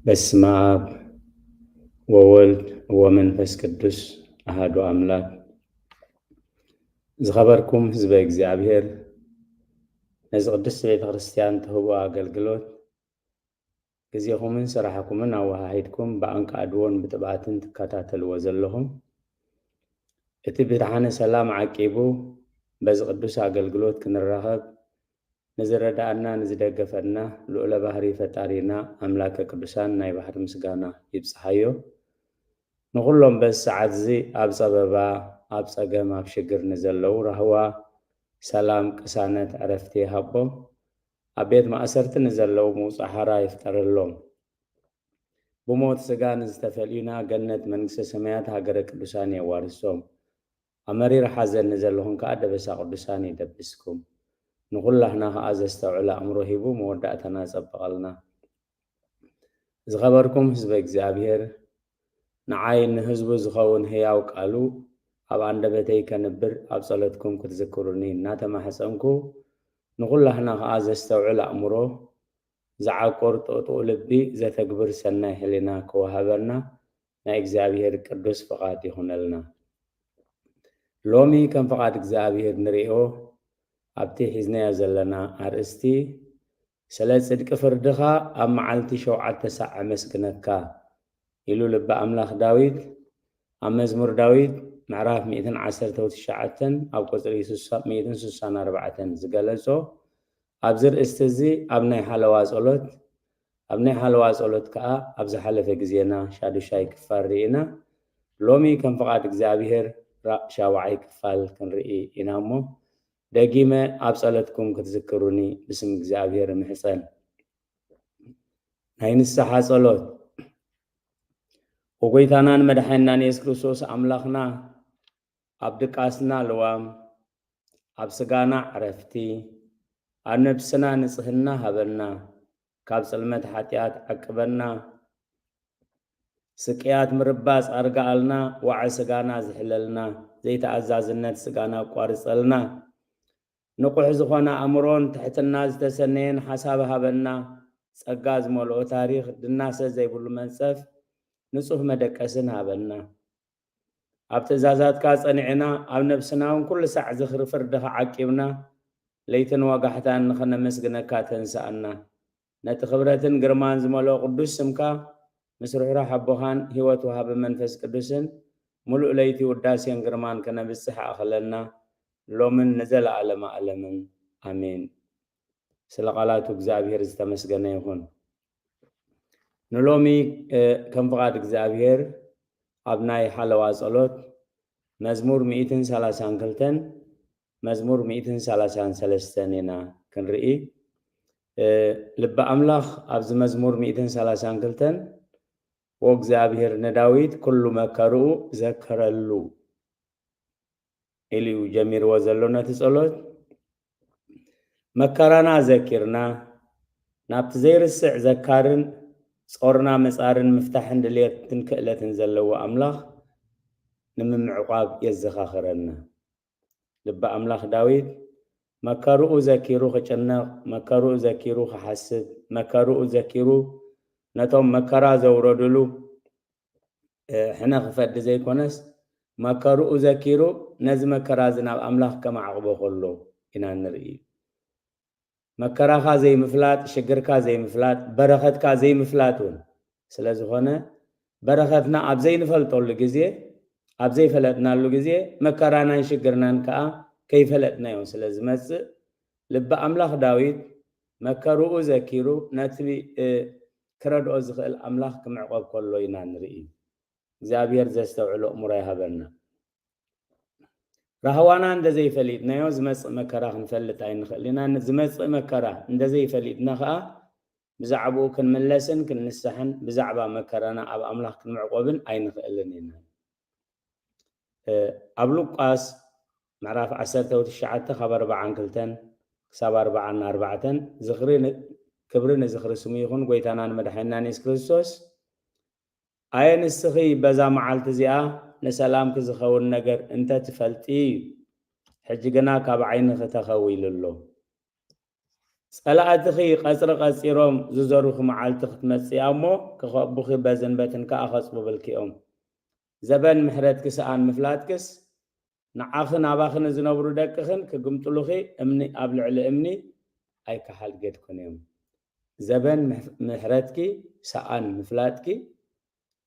በስመ አብ ወወልድ ወመንፈስ ቅዱስ አሐዱ አምላክ። ዝኸበርኩም ህዝበ እግዚኣብሔር፣ ነዚ ቅድስቲ ቤተ ክርስቲያን ትህቦ ኣገልግሎት ግዜኹምን ስራሕኩምን ኣወሃሂድኩም ብኣንቃዕድዎን ብጥብዓትን ትከታተልዎ ዘለኹም፣ እቲ ብድሓነ ሰላም ዓቂቡ በዚ ቅዱስ ኣገልግሎት ክንራኸብ ንዝረዳኣና ንዝደገፈና ልዑለ ባህሪ ፈጣሪና ኣምላከ ቅዱሳን ናይ ባህሪ ምስጋና ይብጽሓዮ። ንኹሎም በዚ ሰዓት እዚ ኣብ ጸበባ፣ ኣብ ጸገም፣ ኣብ ሽግር ንዘለዉ ራህዋ፣ ሰላም፣ ቅሳነት፣ ዕረፍቲ ይሃቦም። ኣብ ቤት ማእሰርቲ ንዘለዉ ምውጻእ ሓራ ይፍጠረሎም። ብሞት ስጋ ንዝተፈልዩና ገነት መንግስተ ሰማያት ሃገረ ቅዱሳን የዋርሶም። ኣብ መሪር ሓዘን ንዘለኹም ከኣ ደበሳ ቅዱሳን ይደብስኩም። ንኹላህና ከኣ ዘስተውዕል ኣእምሮ ሂቡ መወዳእታና ጸብቐልና። ዝኸበርኩም ህዝበ እግዚኣብሔር፣ ንዓይ ንህዝቡ ዝኸውን ህያው ቃሉ ኣብ ኣንደበተይ ከንብር ኣብ ጸሎትኩም ክትዝክሩኒ እናተማሕጸንኩ፣ ንኹላህና ከኣ ዘስተውዕል ኣእምሮ፣ ዝዓቁር ጥቕጡቕ ልቢ፣ ዘተግብር ሰናይ ሕሊና ክወሃበና ናይ እግዚኣብሔር ቅዱስ ፍቓድ ይኹነልና። ሎሚ ከም ፍቓድ እግዚኣብሔር ንርእዮ ኣብቲ ሒዝናዮ ዘለና ኣርእስቲ፣ ስለ ጽድቂ ፍርድኻ ኣብ መዓልቲ ሸውዓተ ሳዕ ኣመስግነካ ኢሉ ልበ ኣምላኽ ዳዊት ኣብ መዝሙር ዳዊት ምዕራፍ ሚእትን ዓሰርተ ትሽዓተን ኣብ ቁጽሪ ስሳ-፣ ሚእትን ስሳን ኣርባዕተን ዝገለጾ። ኣብዚ ርእስቲ እዚ ኣብ ናይ ሓለዋ ጸሎት፣ ኣብ ናይ ሓለዋ ጸሎት ከኣ ኣብ ዝሓለፈ ግዜና ሻዱሻይ ክፋል ርኢና፣ ሎሚ ከም ፍቓድ እግዚኣብሔር ራ-፣ ሻውዓይ ክፋል ክንርኢ ኢና እሞ፣ ደጊመ ኣብ ጸሎትኩም ክትዝክሩኒ ብስም እግዚኣብሔር እምሕጸን። ናይ ንስሓ ጸሎት። ኦ ጎይታናን መድሓኒናን የሱስ ክርስቶስ ኣምላኽና፣ ኣብ ድቃስና ልዋም፣ ኣብ ስጋና ዕረፍቲ፣ ኣብ ነብስና ንጽህና ሃበና፣ ካብ ጽልመት ሓጢኣት ዓቅበና፣ ስቅያት ምርባጽ ኣርግኣልና፣ ዋዒ ስጋና ዝሕለልና፣ ዘይተኣዛዝነት ስጋና ኣቋርጸልና፣ ንቑሕ ዝኾነ ኣእምሮን ትሕትና ዝተሰነየን ሓሳብ ሃበና፣ ጸጋ ዝመልኦ ታሪኽ ድናሰ ዘይብሉ መንጸፍ ንጹህ መደቀስን ሃበና። ኣብ ትእዛዛትካ ጸኒዕና፣ ኣብ ነብስና እውን ኩሉ ሳዕ ዝኽሪ ፍርድኻ ዓቂብና፣ ለይትን ወጋሕታን ንኸነመስግነካ ተንስኣና። ነቲ ክብረትን ግርማን ዝመልኦ ቅዱስ ስምካ ምስ ርሕሩሕ ኣቦኻን ህይወት ወሃቢ መንፈስ ቅዱስን ምሉእ ለይቲ ውዳሴን ግርማን ከነብጽሕ ኣኽለና፣ ሎምን ንዘለኣለመ ኣለምን። ኣሜን። ስለ ቃላቱ እግዚኣብሔር ዝተመስገነ ይኹን። ንሎሚ፣ እ፣ ከም ፍቓድ እግዚኣብሔር ኣብ ናይ ሓለዋ ጸሎት መዝሙር ሚእትን ሰላሳን ክልተን መዝሙር ሚእትን ሰላሳን ሰለስተን ኢና ክንርኢ። እ፣ ልቢ ኣምላኽ ኣብዚ መዝሙር ሚእትን ሰላሳን ክልተን፣ "ወእግዚኣብሔር ንዳዊት ኩሉ መከርኡ ዘከረሉ" ኢሉ እዩ ጀሚርዎ ዘሎ ነቲ ጸሎት። መከራና ዘኪርና፣ ናብቲ ዘይርስዕ ዘካርን ጾርና መጻርን ምፍታሕን ድልየትን ክእለትን ዘለዎ ኣምላኽ ንምምዕቋብ የዘኻኽረና። ልቢ ኣምላኽ ዳዊት መከርኡ ዘኪሩ ክጭነቕ፣ መከርኡ ዘኪሩ ክሓስብ፣ መከርኡ ዘኪሩ ነቶም መከራ ዘውረድሉ፣ እ፣ ሕነ ክፈዲ ዘይኮነስ፣ መከርኡ ዘኪሩ ነዚ መከራ እዚ ናብ ኣምላኽ ከማዕቕቦ ከሎ ኢና ንርኢ። መከራኻ ዘይምፍላጥ፣ ሽግርካ ዘይምፍላጥ፣ በረኸትካ ዘይምፍላጥ እውን ስለ ዝኾነ፣ በረኸትና ኣብ ዘይንፈልጠሉ ግዜ፣ ኣብ ዘይፈለጥናሉ ግዜ፣ መከራናን ሽግርናን ከኣ ከይፈለጥናዮ ስለ ዝመጽእ፣ ልቢ ኣምላኽ ዳዊት መከርኡ ዘኪሩ ነቲ፣ እ፣ ክረድኦ ዝኽእል ኣምላኽ ክምዕቆብ ከሎ ኢና ንርኢ። እግዚኣብሔር ዘስተውዕሎ እምሮ ይሃበና። ራህዋና እንደ ዘይፈሊጥናዮ ዝመጽእ መከራ ክንፈልጥ ኣይንኽእል ኢና። ዝመጽእ መከራ እንደ ዘይፈሊጥና ኸኣ ብዛዕባኡ ክንምለስን ክንንስሕን ብዛዕባ መከራና ኣብ ኣምላኽ ክንምዕቆብን ኣይንኽእልን ኢና። እ፣ ኣብ ሉቃስ ምዕራፍ ዓሰርተ ትሽዓተ ካብ ኣርብዓን ክልተን ክሳብ ኣርብዓን ኣርባዕተን ዝኽሪ ን-፣ ክብሪ ንዝኽሪ ስሙ ይኹን፣ ጎይታናን መድሓኒናን የሱስ ክርስቶስ፣ "ኣየ ንስኺ በዛ መዓልቲ እዚኣ ንሰላምኪ ዝኸውን ነገር እንተ ትፈልጢ፣ ሕጂ ግና ካብ ዓይንኺ ተኸዊሉ ኣሎ። ጸላእትኺ ቀጽሪ ቀጺሮም ዝዘሩኺ መዓልቲ ክትመጽእ እያ እሞ፣ ክኸቡኺ በዝን በትን ከኣ ከጽብብልኪ እዮም። ዘበን ምሕረትኪ ሰኣን ምፍላጥክስ፣ ንዓኺ ናባኺ ንዝነብሩ ደቅኽን ክግምጥሉኺ እምኒ ኣብ ልዕሊ እምኒ ኣይከሓድገድኩን እዮም። ዘበን ምሕ-፣ ምሕረትኪ ሰኣን ምፍላጥኪ፣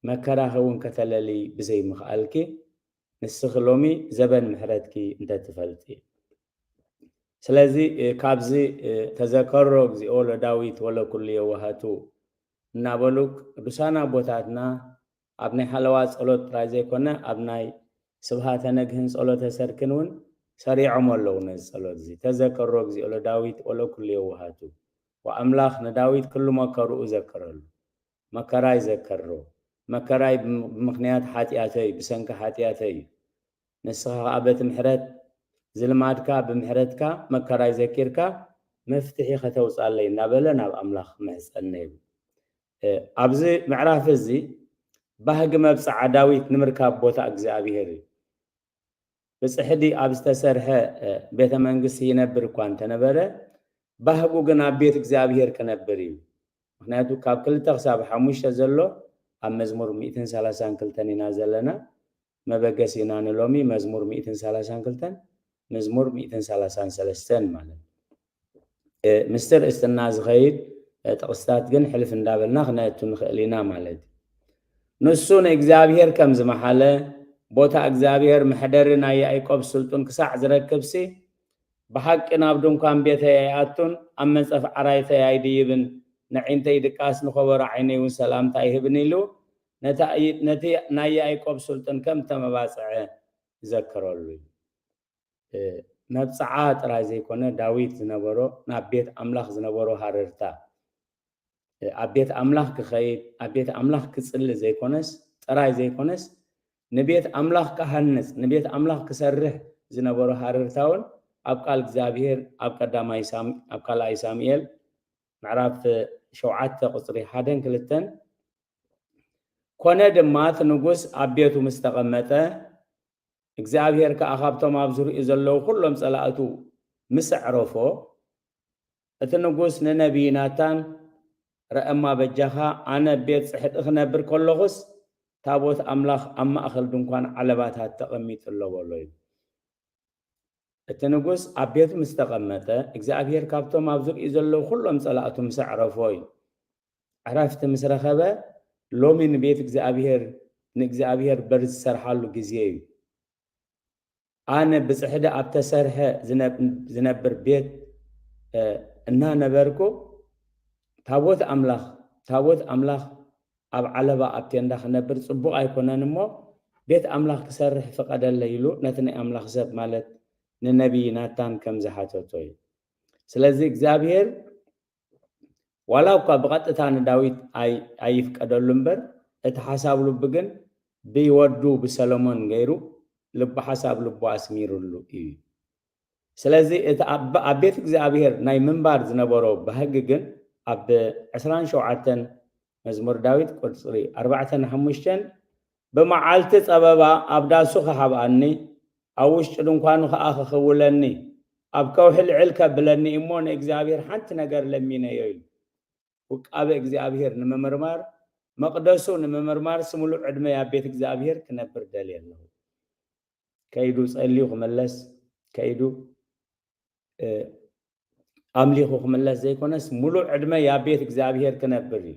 መከራኺ እውን ከተለሊ ብዘይምኽኣልኪ፣ ንስኺ ሎሚ ዘበን ምሕረትኪ እንተትፈልጢ። ስለዚ፣ እ፣ ካብዚ፣ እ፣ ተዘከሮ እግዚኦ ለዳዊት ወለኩሉ የዋሃቱ እናበሉ ቅዱሳን ኣቦታትና ኣብ ናይ ሃለዋ ጸሎት ጥራይ ዘይኮነ፣ ኣብ ናይ ስብሃተ ነግህን ጸሎተ ሰርክን እውን ሰሪዖም ኣለዉ ነዚ ጸሎት እዚ። ተዘከሮ እግዚኦ ለዳዊት ወለኩሉ የዋሃቱ። ወኣምላኽ ንዳዊት ክሉ መከርኡ ዘከረሉ። መከራይ ዘከሮ። መከራይ ብም-፣ ብምኽንያት ሓጢኣተይ፣ ብሰንኪ ሓጢኣተይ እዩ። ንስኻ ኸኣ በቲ ምሕረት ዝልማድካ፣ ብምሕረትካ መከራይ ዘኪርካ መፍትሒ ከተውጻለይ እናበለ ናብ ኣምላኽ ምሕጸን ነይሩ። እ፣ ኣብዚ ምዕራፍ እዚ ባህጊ መብጽዓ ዳዊት ንምርካብ ቦታ እግዚኣብሔር እዩ። ብጽሕዲ ኣብ ዝተሰርሐ፣ እ፣ ቤተ መንግስቲ ይነብር እኳ እንተነበረ፣ ባህጉ ግን ኣብ ቤት እግዚኣብሔር ክነብር እዩ። ምኽንያቱ ካብ ክልተ ክሳብ ሓሙሽተ ዘሎ ኣብ መዝሙር ሚእትን ሰላሳን ክልተን ኢና ዘለና። መበገሲና ንሎሚ መዝሙር ሚእትን ሰላሳን ክልተን፣ መዝሙር ሚእትን ሰላሳን ሰለስተን ማለት። እ፣ ምስቲ ርእስትና ዝኸይድ፣ እ፣ ጥቕስታት ግን ሕልፍ እንዳበልና ክነእቱ ንኽእል ኢና ማለት እዩ። ንሱ ንእግዚኣብሔር ከም ዝመሓለ፣ ቦታ እግዚኣብሔር መሕደሪ ናይ ያዕቆብ ስልጡን ክሳዕ ዝረክብሲ፣ ብሓቂ ናብ ድንኳን ቤተይ ኣይኣቱን፣ ኣብ መንጸፍ ዓራይተይ ኣይድይብን፣ ነዒንተይ ድቃስ ንኸበሮ ዓይነይ እውን ሰላምታ ኣይህብን ኢሉ፣ ነታ፣ ነቲ ናይ ያዕቆብ ስልጡን ከም ተመባጽዐ ይዘክረሉ እዩ። እ፣ መብጽዓ ጥራይ ዘይኮነ፣ ዳዊት ዝነበሮ፣ ናብ ቤት ኣምላኽ ዝነበሮ ሃረርታ፣ እ፣ ኣብ ቤት ኣምላኽ ክኸይድ፣ ኣብ ቤት ኣምላኽ ክጽሊ ዘይኮነስ፣ ጥራይ ዘይኮነስ፣ ንቤት ኣምላኽ ክሃንጽ፣ ንቤት ኣምላኽ ክሰርሕ ዝነበሮ ሃረርታ እውን ኣብ ቃል እግዚኣብሔር፣ ኣብ ቀዳማይ ሳም-፣ ኣብ ካልኣይ ሳሙኤል ምዕራፍ ሸውዓተ ቁጽሪ ሓደን ክልተን፣ ኮነ ድማ እቲ ንጉስ ኣብ ቤቱ ምስ ተቐመጠ፣ እግዚኣብሔር ከኣ ካብቶም ኣብ ዙርያኡ ዘለዉ ኩሎም ጸላእቱ ምስ ኣዕረፎ፣ እቲ ንጉስ ንነቢይ ናታን፣ "ረአማ በጃኻ፣ ኣነ ቤት ጽሕዲ ክነብር ከለኹስ፣ ታቦት ኣምላኽ ኣብ ማእከል ድንኳን ዓለባታት ተቐሚጡ ኣሎ" በሎ እዩ። እቲ ንጉስ ኣብ ቤቱ ምስ ተቐመጠ፣ እግዚኣብሔር ካብቶም ኣብ ዙርያኡ ዘለዉ ኩሎም ጸላእቱ ምስ ኣዕረፎ እዩ። ዕረፍቲ ምስ ረኸበ፣ ሎሚ ንቤት እግዚኣብሔር፣ ንእግዚኣብሔር በር ዝሰርሓሉ ግዜ እዩ። ኣነ ብጽሕዲ ኣብ ተሰርሐ ዝነብ-፣ ዝነብር ቤት፣ እ፣ እናነበርኩ፣ ታቦት ኣምላኽ፣ ታቦት ኣምላኽ ኣብ ዓለባ ኣብ ቴንዳ ክነብር ጽቡቕ ኣይኮነን እሞ፣ ቤት ኣምላኽ ክሰርሕ ፍቐደለይ ኢሉ ነቲ ናይ ኣምላኽ ሰብ ማለት ንነቢይ ናታን ከም ዝሓተቶ እዩ። ስለዚ እግዚኣብሔር ዋላ እኳ ብቐጥታ ንዳዊት ኣይ-፣ ኣይፍቀደሉ እምበር፣ እቲ ሓሳብ ልቡ ግን ብወዱ ብሰሎሞን ገይሩ ልቡ ሓሳብ ልቡ ኣስሚሩሉ እዩ። ስለዚ እቲ ኣብ፣ ኣብ ቤት እግዚኣብሔር ናይ ምንባር ዝነበሮ ባህጊ ግን ኣብ ዕስራን ሸውዓተን መዝሙር ዳዊት ቁጽሪ ኣርባዕተን ሓሙሽተን፣ "ብመዓልቲ ጸበባ ኣብ ዳሱ ክሃብኣኒ፣ ኣብ ውሽጢ ድንኳኑ ከኣ ክኽውለኒ፣ ኣብ ከውሒ ልዕል ከብለኒ እሞ ንእግዚኣብሔር ሓንቲ ነገር ለሚነዮ" ኢሉ። ውቃበ እግዚኣብሔር ንምምርማር፣ መቕደሱ ንምምርማር፣ ስሙሉ ዕድመ ኣብ ቤት እግዚኣብሔር ክነብር ደልየ ኣለኹ። ከይዱ ጸልዩ ክምለስ፣ ከይዱ፣ እ፣ ኣምሊኹ ክምለስ ዘይኮነስ፣ ሙሉእ ዕድመ ኣብ ቤት እግዚኣብሔር ክነብር እዩ።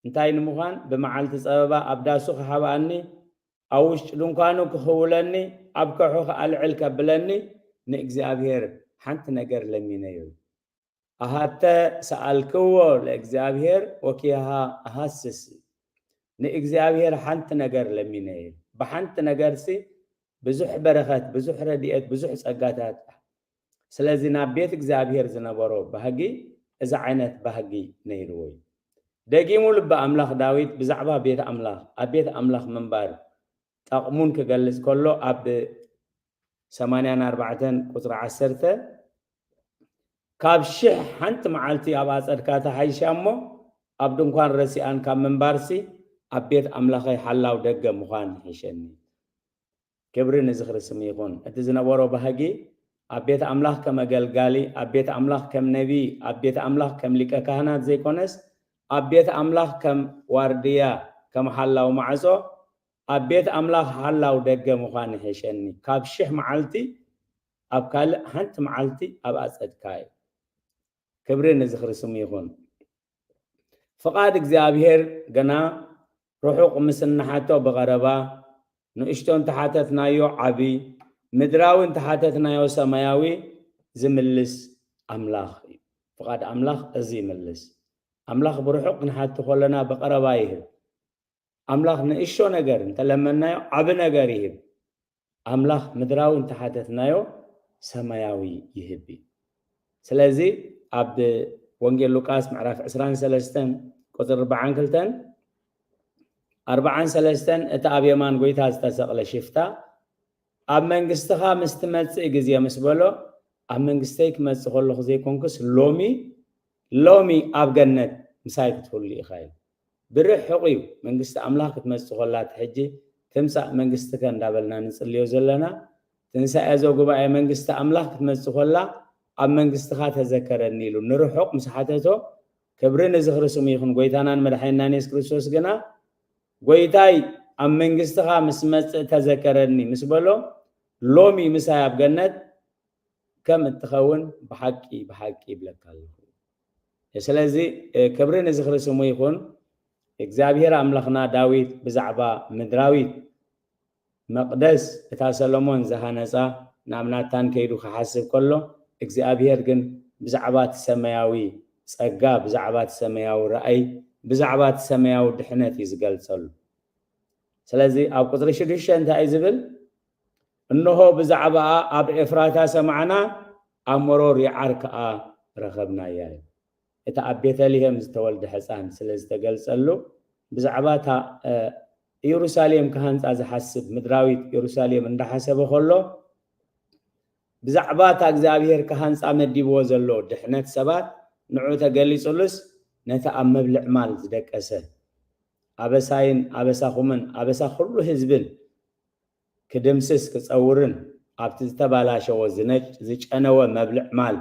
እንታይ ንምዃን? ብመዓልቲ ጸበባ ኣብ ዳሱ ክሃብኣኒ፣ ኣብ ውሽጢ ድንኳኑ ክኽውለኒ፣ ኣብ ከውሒ ከኣ ልዕል ከብለኒ፣ ንእግዚኣብሔር ሓንቲ ነገር ለሚነዮ። ኣሃተ ሰኣልክዎ ለእግዚኣብሔር ወኪያሃ ኣሃስስ። ንእግዚኣብሔር ሓንቲ ነገር ለሚነየ። ብሓንቲ ነገርሲ ብዙሕ በረኸት፣ ብዙሕ ረድኤት፣ ብዙሕ ጸጋታት። ስለዚ ናብ ቤት እግዚኣብሔር ዝነበሮ ባህጊ እዚ ዓይነት ባህጊ ነይርዎ እዩ። ደጊሙ ልቢ ኣምላኽ ዳዊት ብዛዕባ ቤት ኣምላኽ፣ ኣብ ቤት ኣምላኽ ምንባር ጠቕሙን ክገልጽ ከሎ ኣብ ሰማንያን ኣርባዕተን ቁጽሪ ዓሰርተ፣ "ካብ ሽሕ ሓንቲ መዓልቲ ኣብ ኣጸድካ ተሓይሻ እሞ፣ ኣብ ድንኳን ረሲኣን ካብ ምንባርሲ፣ ኣብ ቤት ኣምላኸይ ሓላው ደገ ምዃን ይሕሸኒ።" ክብሪ ንዝኽሪ ስም ይኹን። እቲ ዝነበሮ ባህጊ ኣብ ቤት ኣምላኽ ከም ኣገልጋሊ፣ ኣብ ቤት ኣምላኽ ከም ነቢይ፣ ኣብ ቤት ኣምላኽ ከም ሊቀ ካህናት ዘይኮነስ፣ ኣብ ቤት ኣምላኽ ከም ዋርድያ፣ ከም ሓላው ማዕጾ፣ ኣብ ቤት ኣምላኽ ሓላው ደገ ምዃን ይሕሸኒ። ካብ ሽሕ መዓልቲ ኣብ ካልእ ሓንቲ መዓልቲ ኣብ ኣጸድካ እዩ። ክብሪ ንዝኽሪ ስሙ ይኹን። ፍቓድ እግዚኣብሔር ገና ርሑቕ ምስ እንሓቶ ብቐረባ፣ ንእሽቶ እንተሓተትናዮ ዓቢ፣ ምድራዊ እንተሓተትናዮ ሰማያዊ ዝምልስ ኣምላኽ እዩ። ፍቓድ ኣምላኽ እዚ ይምልስ። ኣምላኽ ብርሑቕ ክንሓቲ ከለና ብቐረባ ይህብ። ኣምላኽ ንእሽቶ ነገር እንተለመናዮ ዓቢ ነገር ይህብ። ኣምላኽ ምድራዊ እንተሓተትናዮ ሰማያዊ ይህብ እዩ። ስለዚ ኣብ ወንጌል ሉቃስ ምዕራፍ ዕስራን ሰለስተን ቁጽሪ ኣርባዓን ክልተን፣ ኣርባዓን ሰለስተን፣ እቲ ኣብ የማን ጎይታ ዝተሰቕለ ሽፍታ ኣብ መንግስትኻ ምስ ትመጽእ ግዜ ምስ በሎ፣ ኣብ መንግስተይ ክመጽእ ከለኹ ዘይኮንኩስ ሎሚ፣ ሎሚ ኣብ ገነት ምሳይ ክትህሉ ኢኻ ኢሉ። ብርሑቕ እዩ መንግስቲ ኣምላኽ ክትመጽእ ከላ፣ እቲ ሕጂ ትምጻእ መንግስትከ እንዳበልና ንጽልዮ ዘለና። ትንሳኤ ዘጉባኤ መንግስቲ ኣምላኽ ክትመጽእ ከላ ኣብ መንግስትኻ ተዘከረኒ ኢሉ ንርሑቕ ምስ ሓተቶ፣ ክብሪ ንዝኽሪ ስሙ ይኹን። ጎይታናን መድሓኒናን የሱስ ክርስቶስ ግና፣ ጎይታይ ኣብ መንግስትኻ ምስ መጽእ ተዘከረኒ ምስ በሎ፣ ሎሚ ምሳይ ኣብ ገነት ከም እትኸውን ብሓቂ ብሓቂ ይብለካ ኣለኹ። ስለዚ ክብሪ ንዝኽሪ ስሙ ይኹን። እግዚኣብሔር ኣምላኽና ዳዊት ብዛዕባ ምድራዊት መቕደስ እታ ሰሎሞን ዝሃነጻ ናብ ናታን ከይዱ ክሓስብ ከሎ፣ እግዚኣብሔር ግን ብዛዕባ እቲ ሰማያዊ ጸጋ፣ ብዛዕባ እቲ ሰማያዊ ራእይ፣ ብዛዕባ እቲ ሰማያዊ ድሕነት እዩ ዝገልጸሉ። ስለዚ ኣብ ቁጽሪ ሽዱሽተ እንታይ እዩ ዝብል? እንሆ ብዛዕባኣ ኣብ ኤፍራታ ሰማዕና፣ ኣብ መሮር ይዓር ከኣ ረኸብናያ እዩ። እቲ ኣብ ቤተልሔም ዝተወልደ ሕፃን ስለ ዝተገልጸሉ፣ ብዛዕባ እታ፣ እ፣ ኢየሩሳሌም ክሃንጻ ዝሓስብ፣ ምድራዊት ኢየሩሳሌም እንዳሓሰበ ከሎ፣ ብዛዕባ እታ እግዚኣብሔር ክሃንጻ መዲብዎ ዘሎ ድሕነት ሰባት ንዑ ተገሊጹሉስ፣ ነቲ ኣብ መብልዕ ማል ዝደቀሰ፣ ኣበሳይን ኣበሳኹምን ኣበሳ ኩሉ ህዝብን ክድምስስ ክጸውርን፣ ኣብቲ ዝተባላሸወ ዝነጭ-፣ ዝጨነወ መብልዕ ማል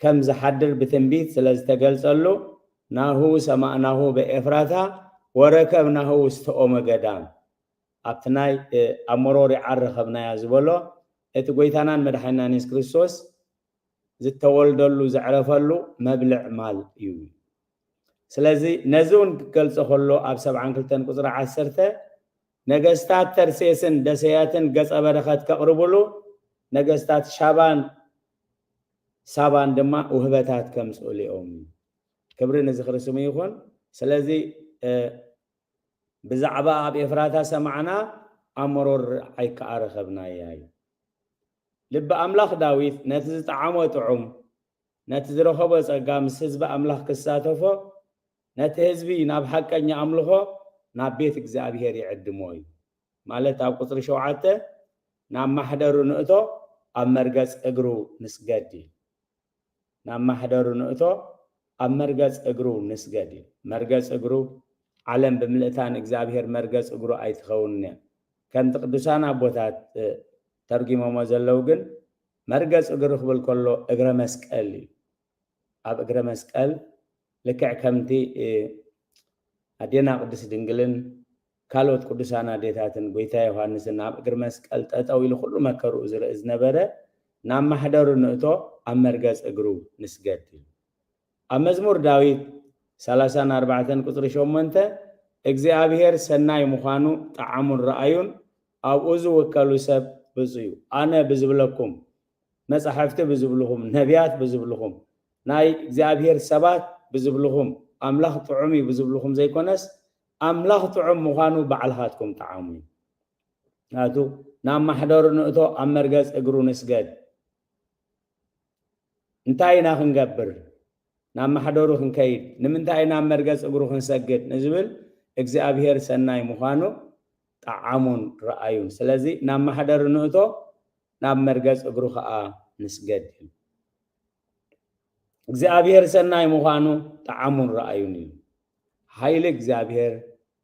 ከም ዝሓድር ብትንቢት ስለ ዝተገልጸሉ፣ ናሁ ሰማዕናሁ በኤፍራታ ወረከብናሁ ውስተ ኦመ ገዳም። ኣብቲ ናይ፣ እ፣ ኣብ መሮር ይዓር ረኸብናያ ዝበሎ፣ እቲ ጎይታናን መድሓኒናን የሱስ ክርስቶስ ዝተወልደሉ ዘዕረፈሉ መብልዕ ማል እዩ። ስለዚ ነዚ እውን ክገልጾ ከሎ ኣብ ሰብዓን ክልተን ቁጽሪ ዓሰርተ፣ ነገስታት ተርሴስን ደሰያትን ገጸ በረኸት ከቕርቡሉ፣ ነገስታት ሻባን ሳባን ድማ ውህበታት ከምጽኡሉ እዮም። ክብሪ ንዝኽሪ ስሙ ይኹን። ስለዚ፣ እ፣ ብዛዕባ ኣብ ኤፍራታ ሰማዕና፣ ኣብ መሮር ይዓር ከኣ ረኸብናያ እዩ። ልቢ ኣምላኽ ዳዊት ነቲ ዝጠዓሞ ጥዑም፣ ነቲ ዝረኸቦ ጸጋ ምስ ህዝቢ ኣምላኽ ክሳተፎ፣ ነቲ ህዝቢ ናብ ሓቀኛ ኣምልኾ፣ ናብ ቤት እግዚኣብሔር ይዕድሞ እዩ። ማለት ኣብ ቁጽሪ ሸውዓተ፣ ናብ ማሕደሩ ንእቶ፣ ኣብ መርገጽ እግሩ ንስገድ እዩ። ናብ ማሕደሩ ንእቶ፣ ኣብ መርገጽ እግሩ ንስገድ እዩ። መርገጽ እግሩ፣ ዓለም ብምልእታ ንእግዚኣብሔር መርገጽ እግሩ ኣይትኸውንን እያ። ከምቲ ቅዱሳን ኣቦታት፣ እ፣ ተርጒሞሞ ዘለዉ ግን፣ መርገጽ እግሪ ክብል ከሎ እግረ መስቀል እዩ። ኣብ እግረ መስቀል ልክዕ ከምቲ፣ እ፣ ኣዴና ቅድስት ድንግልን ካልኦት ቅዱሳን ኣዴታትን ጎይታ ዮሃንስን ኣብ እግሪ መስቀል ጠጠው ኢሉ ኩሉ መከርኡ ዝርኢ ዝነበረ፣ ናብ ማሕደሩ ንእቶ፣ ኣብ መርገጽ እግሩ ንስገድ ኢሉ። ኣብ መዝሙር ዳዊት ሰላሳን ኣርባዕተን ቁጽሪ ሸሞንተ፣ እግዚኣብሔር ሰናይ ምዃኑ ጠዓሙን ረኣዩን፣ ኣብኡ ዝውከሉ ሰብ ብፁዕ እዩ። ኣነ ብዝብለኩም፣ መጻሕፍቲ ብዝብልኹም፣ ነቢያት ብዝብልኹም፣ ናይ እግዚኣብሔር ሰባት ብዝብልኹም፣ ኣምላኽ ጥዑም እዩ ብዝብልኹም ዘይኮነስ፣ ኣምላኽ ጥዑም ምዃኑ ባዕልኻትኩም ጠዓሙ እዩ። ምኽንያቱ፣ ናብ ማሕደሩ ንእቶ፣ ኣብ መርገጽ እግሩ ንስገድ። እንታይ ኢና ክንገብር? ናብ ማሕደሩ ክንከይድ፣ ንምንታይ ናብ መርገጽ እግሩ ክንሰግድ ንዝብል እግዚኣብሔር ሰናይ ምዃኑ ጠዓሙን ረኣዩን። ስለዚ ናብ ማሕደሩ ንእቶ፣ ናብ መርገጽ እግሩ ኸኣ ንስገድ እዩ። እግዚኣብሔር ሰናይ ምዃኑ ጠዓሙን ረኣዩን እዩ። ሓይሊ እግዚኣብሔር፣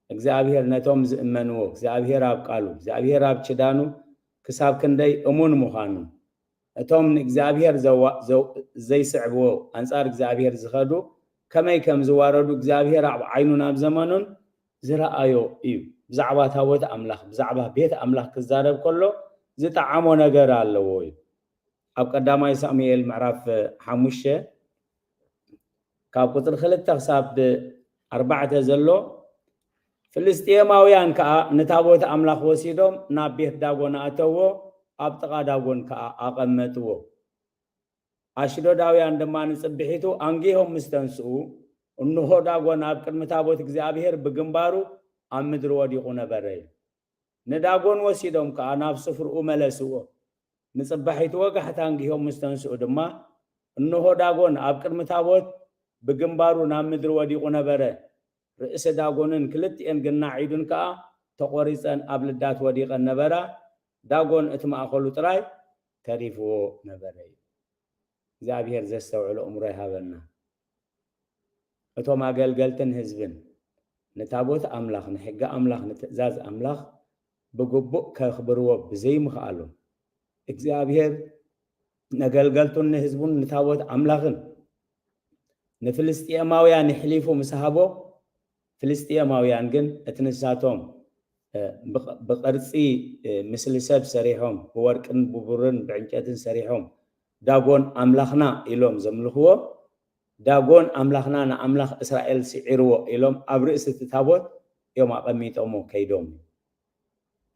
እግዚኣብሔር ነቶም ዝእመንዎ፣ እግዚኣብሔር ኣብ ቃሉ፣ እግዚኣብሔር ኣብ ኪዳኑ ክሳብ ክንደይ እሙን ምዃኑ፣ እቶም ንእግዚኣብሔር ዘይስዕብዎ፣ ኣንጻር እግዚኣብሔር ዝኸዱ ከመይ ከም ዝዋረዱ እግዚኣብሔር ኣብ ዓይኑን ኣብ ዘመኑን ዝረኣዮ እዩ። ብዛዕባ ታቦት ኣምላኽ፣ ብዛዕባ ቤት ኣምላኽ ክዛረብ ከሎ ዝጠዓሞ ነገር ኣለዎ እዩ። ኣብ ቀዳማይ ሳሙኤል ምዕራፍ ሓሙሽተ ካብ ቁጽሪ ክልተ ክሳብ ኣርባዕተ ዘሎ፣ ፍልስጥኤማውያን ከኣ ንታቦት ኣምላኽ ወሲዶም ናብ ቤት ዳጎን ኣእተዎ፣ ኣብ ጥቓ ዳጎን ከኣ ኣቐመጥዎ። ኣሽዶዳውያን ድማ ንጽብሒቱ ኣንጊሆም ምስ ተንስኡ፣ እንሆ ዳጎን ኣብ ቅድሚ ታቦት እግዚኣብሔር ብግንባሩ ኣብ ምድሪ ወዲቑ ነበረ። ንዳጎን ወሲዶም ከኣ ናብ ስፍርኡ መለስዎ። ንጽባሒቱ ወጋሕታ ኣንጊሆም ምስ ተንስኡ ድማ፣ እንሆ ዳጎን ኣብ ቅድሚ ታቦት ብግንባሩ ናብ ምድሪ ወዲቑ ነበረ። ርእሲ ዳጎንን ክልቲኤን ግናዕ ኢዱን ከኣ ተቖሪጸን ኣብ ልዳት ወዲቐን ነበራ። ዳጎን እቲ ማእከሉ ጥራይ ተሪፍዎ ነበረ እዩ። እግዚኣብሔር ዘስተውዕሎ እምሮ ይሃበና። እቶም ኣገልገልትን ህዝብን ንታቦት ኣምላኽ፣ ንሕጊ ኣምላኽ፣ ንትእዛዝ ኣምላኽ ብግቡእ ከኽብርዎ ብዘይምኽኣሎም፣ እግዚኣብሔር ነገልገልቱን ንህዝቡን ንታቦት ኣምላኽን ንፍልስጥኤማውያን ይሕሊፉ ምስ ሃቦ፣ ፍልስጥኤማውያን ግን እቲ ንሳቶም፣ እ፣ ብቕ-፣ ብቕርጺ፣ እ፣ ምስሊ ሰብ ሰሪሖም፣ ብወርቅን ብብሩርን ብዕንጨትን ሰሪሖም፣ ዳጎን ኣምላኽና ኢሎም ዘምልኽዎ፣ ዳጎን ኣምላኽና ንኣምላኽ እስራኤል ስዒርዎ ኢሎም ኣብ ርእሲ እቲ ታቦት እዮም ኣቐሚጦሞ ከይዶም።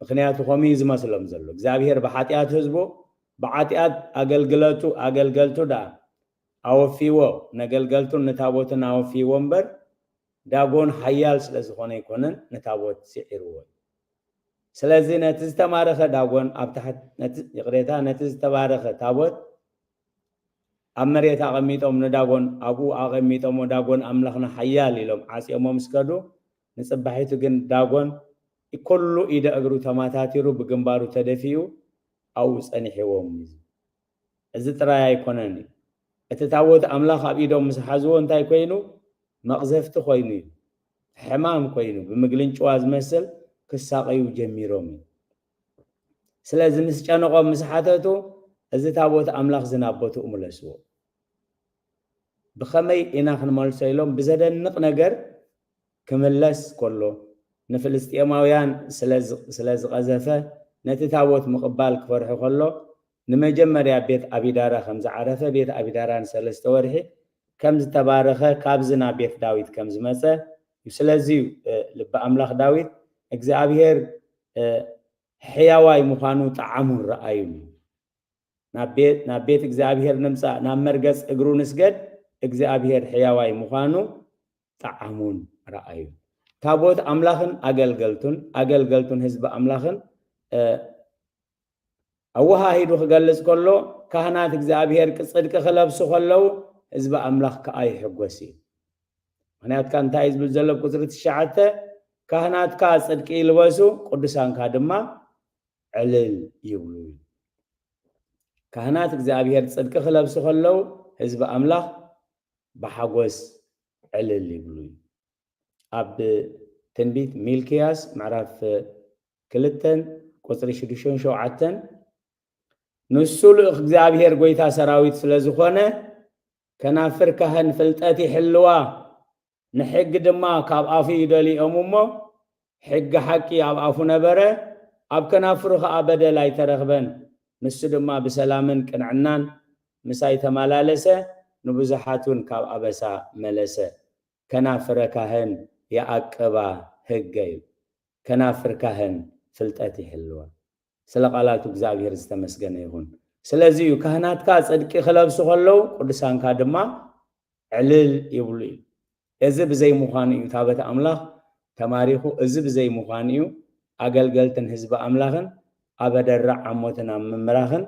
ምኽንያቱ ከምኡ እዩ ዝመስሎም ዘሎ። እግዚኣብሔር ብሓጢኣት ህዝቡ፣ ብሓጢኣት ኣገልግለቱ፣ ኣገልገልቱ ደኣ ኣወፊዎ፣ ነገልገልቱን ንታቦትን ኣወፊዎ እምበር፣ ዳጎን ሓያል ስለ ዝኾነ ኣይኮነን ንታቦት ስዒርዎ። ስለዚ ነቲ ዝተማረኸ ዳጎን ኣብ ታሕቲ፣ ነቲ፣ ይቕሬታ፣ ነቲ ዝተባረኸ ታቦት ኣብ መሬት ኣቐሚጦም ንዳጎን ኣብኡ ኣቐሚጦሞ፣ ዳጎን ኣምላኽና ሓያል ኢሎም ዓጽዮሞ ምስ ከዱ፣ ንጽባሒቱ ግን ዳጎን ኩሉ ኢደ እግሩ ተማታቲሩ ብግንባሩ ተደፊኡ ኣብኡ ጸኒሕዎም እዩ። እዚ ጥራይ ኣይኮነን እዩ። እቲ ታቦት ኣምላኽ ኣብ ኢዶም ምስ ሓዝዎ እንታይ ኮይኑ? መቕዘፍቲ ኮይኑ እዩ። ሕማም ኮይኑ፣ ብምግልንጭዋ ዝመስል ክሳቐዩ ጀሚሮም እዩ። ስለዚ ምስ ጨነቖም፣ ምስ ሓተቱ፣ እዚ ታቦት ኣምላኽ እዚ ናብ ቦትኡ ምለስዎ። ብኸመይ ኢና ክንመልሶ ኢሎም ብዘደንቕ ነገር ክምለስ ከሎ፣ ንፍልስጥኤማውያን ስለ ዝ-፣ ስለ ዝቐዘፈ፣ ነቲ ታቦት ምቕባል ክፈርሑ ከሎ፣ ንመጀመርያ ቤት ኣቢዳራ ከም ዝዓረፈ፣ ቤት ኣቢዳራ ንሰለስተ ወርሒ ከም ዝተባረኸ፣ ካብዚ ናብ ቤት ዳዊት ከም ዝመጸ እዩ። ስለዚ እዩ፣ እ፣ ልቢ ኣምላኽ ዳዊት እግዚኣብሔር፣ እ፣ ሕያዋይ ምዃኑ ጠዓሙን ረኣዩን እዩ። ናብ ቤት፣ ናብ ቤት እግዚኣብሔር ንምጻእ፣ ናብ መርገጽ እግሩ ንስገድ፣ እግዚኣብሔር ሕያዋይ ምዃኑ ጠዓሙን ረኣዩን። ታቦት ኣምላኽን ኣገልገልቱን፣ ኣገልገልቱን ህዝቢ ኣምላኽን፣ እ፣ ኣወሃሂዱ ክገልጽ ከሎ፣ ካህናት እግዚኣብሔር ጽድቂ ክለብሱ ከለዉ፣ ህዝቢ ኣምላኽ ከኣ ይሕጎስ እዩ። ምኽንያትካ እንታይ እዩ ዝብል ዘሎ ኣብ ቁጽሪ ትሽዓተ፣ ካህናትካ ጽድቂ ይልበሱ፣ ቅዱሳንካ ድማ ዕልል ይብሉ። ካህናት እግዚኣብሔር ጽድቂ ክለብሱ ከለዉ፣ ህዝቢ ኣምላኽ ብሓጎስ ዕልል ይብሉ እዩ። ኣብ ትንቢት ሚልክያስ ምዕራፍ ክልተን ቁጽሪ ሽዱሽተን ሸውዓተን፣ ንሱ ልኡኽ እግዚኣብሔር ጐይታ ሰራዊት ስለ ዝኾነ፣ ከናፍር ካህን ፍልጠት ይሕልዋ፣ ንሕጊ ድማ ካብ ኣፉ እዩ ደሊኦም እሞ፣ ሕጊ ሓቂ ኣብ ኣፉ ነበረ፣ ኣብ ከናፍሩ ኸኣ በደል ኣይተረኽበን። ንሱ ድማ ብሰላምን ቅንዕናን ምሳይ ተመላለሰ፣ ንብዙሓት እውን ካብ ኣበሳ መለሰ። ከናፍረ ካህን የዕቅባ ህገ እዩ። ከናፍር ካህን ፍልጠት ይሕልዋ። ስለ ቃላቱ እግዚኣብሔር ዝተመስገነ ይኹን። ስለዚ እዩ ካህናትካ ጽድቂ ክለብሱ ከለዉ ቅዱሳንካ ድማ ዕልል ይብሉ እዩ። እዚ ብዘይ ምዃኑ እዩ ታቦት ኣምላኽ ተማሪኹ፣ እዚ ብዘይ ምዃኑ እዩ ኣገልገልትን ህዝቢ ኣምላኽን ኣብ ኣደራዕ ዓሞትን ኣብ ምምራኽን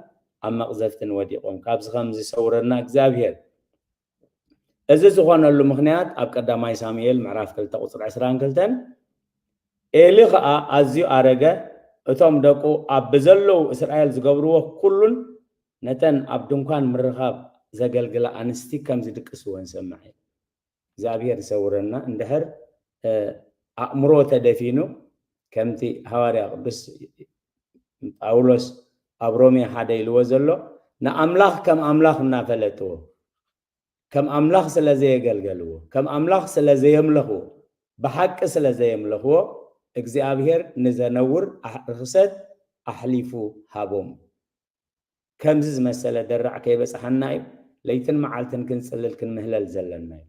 ኣብ መቕዘፍትን ወዲቖም። ካብዚ ከም ዝሰውረና እግዚኣብሔር። እዚ ዝኾነሉ ምኽንያት ኣብ ቀዳማይ ሳሙኤል ምዕራፍ ክልተ ቁጽሪ ዕስራን ክልተን፣ ኤሊ ኸኣ ኣዝዩ ኣረገ፣ እቶም ደቁ ኣብ ብዘለዉ እስራኤል ዝገብርዎ ኩሉን ነተን ኣብ ድንኳን ምርኻብ ዘገልግላ ኣንስቲ ከም ዝድቅስወን ሰምዐ። እግዚኣብሔር ይሰውረና። እንድሕር፣ እ፣ ኣእምሮ ተደፊኑ፣ ከምቲ ሃዋርያ ቅዱስ ጳውሎስ ኣብ ሮሜ ሓደ ኢልዎ ዘሎ፣ ንኣምላኽ ከም ኣምላኽ እናፈለጥዎ፣ ከም ኣምላኽ ስለ ዘየገልገልዎ፣ ከም ኣምላኽ ስለ ዘየምለኽዎ፣ ብሓቂ ስለ ዘየምለኽዎ፣ እግዚኣብሔር ንዘነውር ኣሕ-፣ ርኽሰት ኣሕሊፉ ሃቦም። ከምዚ ዝመሰለ ደራዕ ከይበጽሓና እዩ ለይትን መዓልትን ክንጽልል ክንምህለል ዘለና እዩ።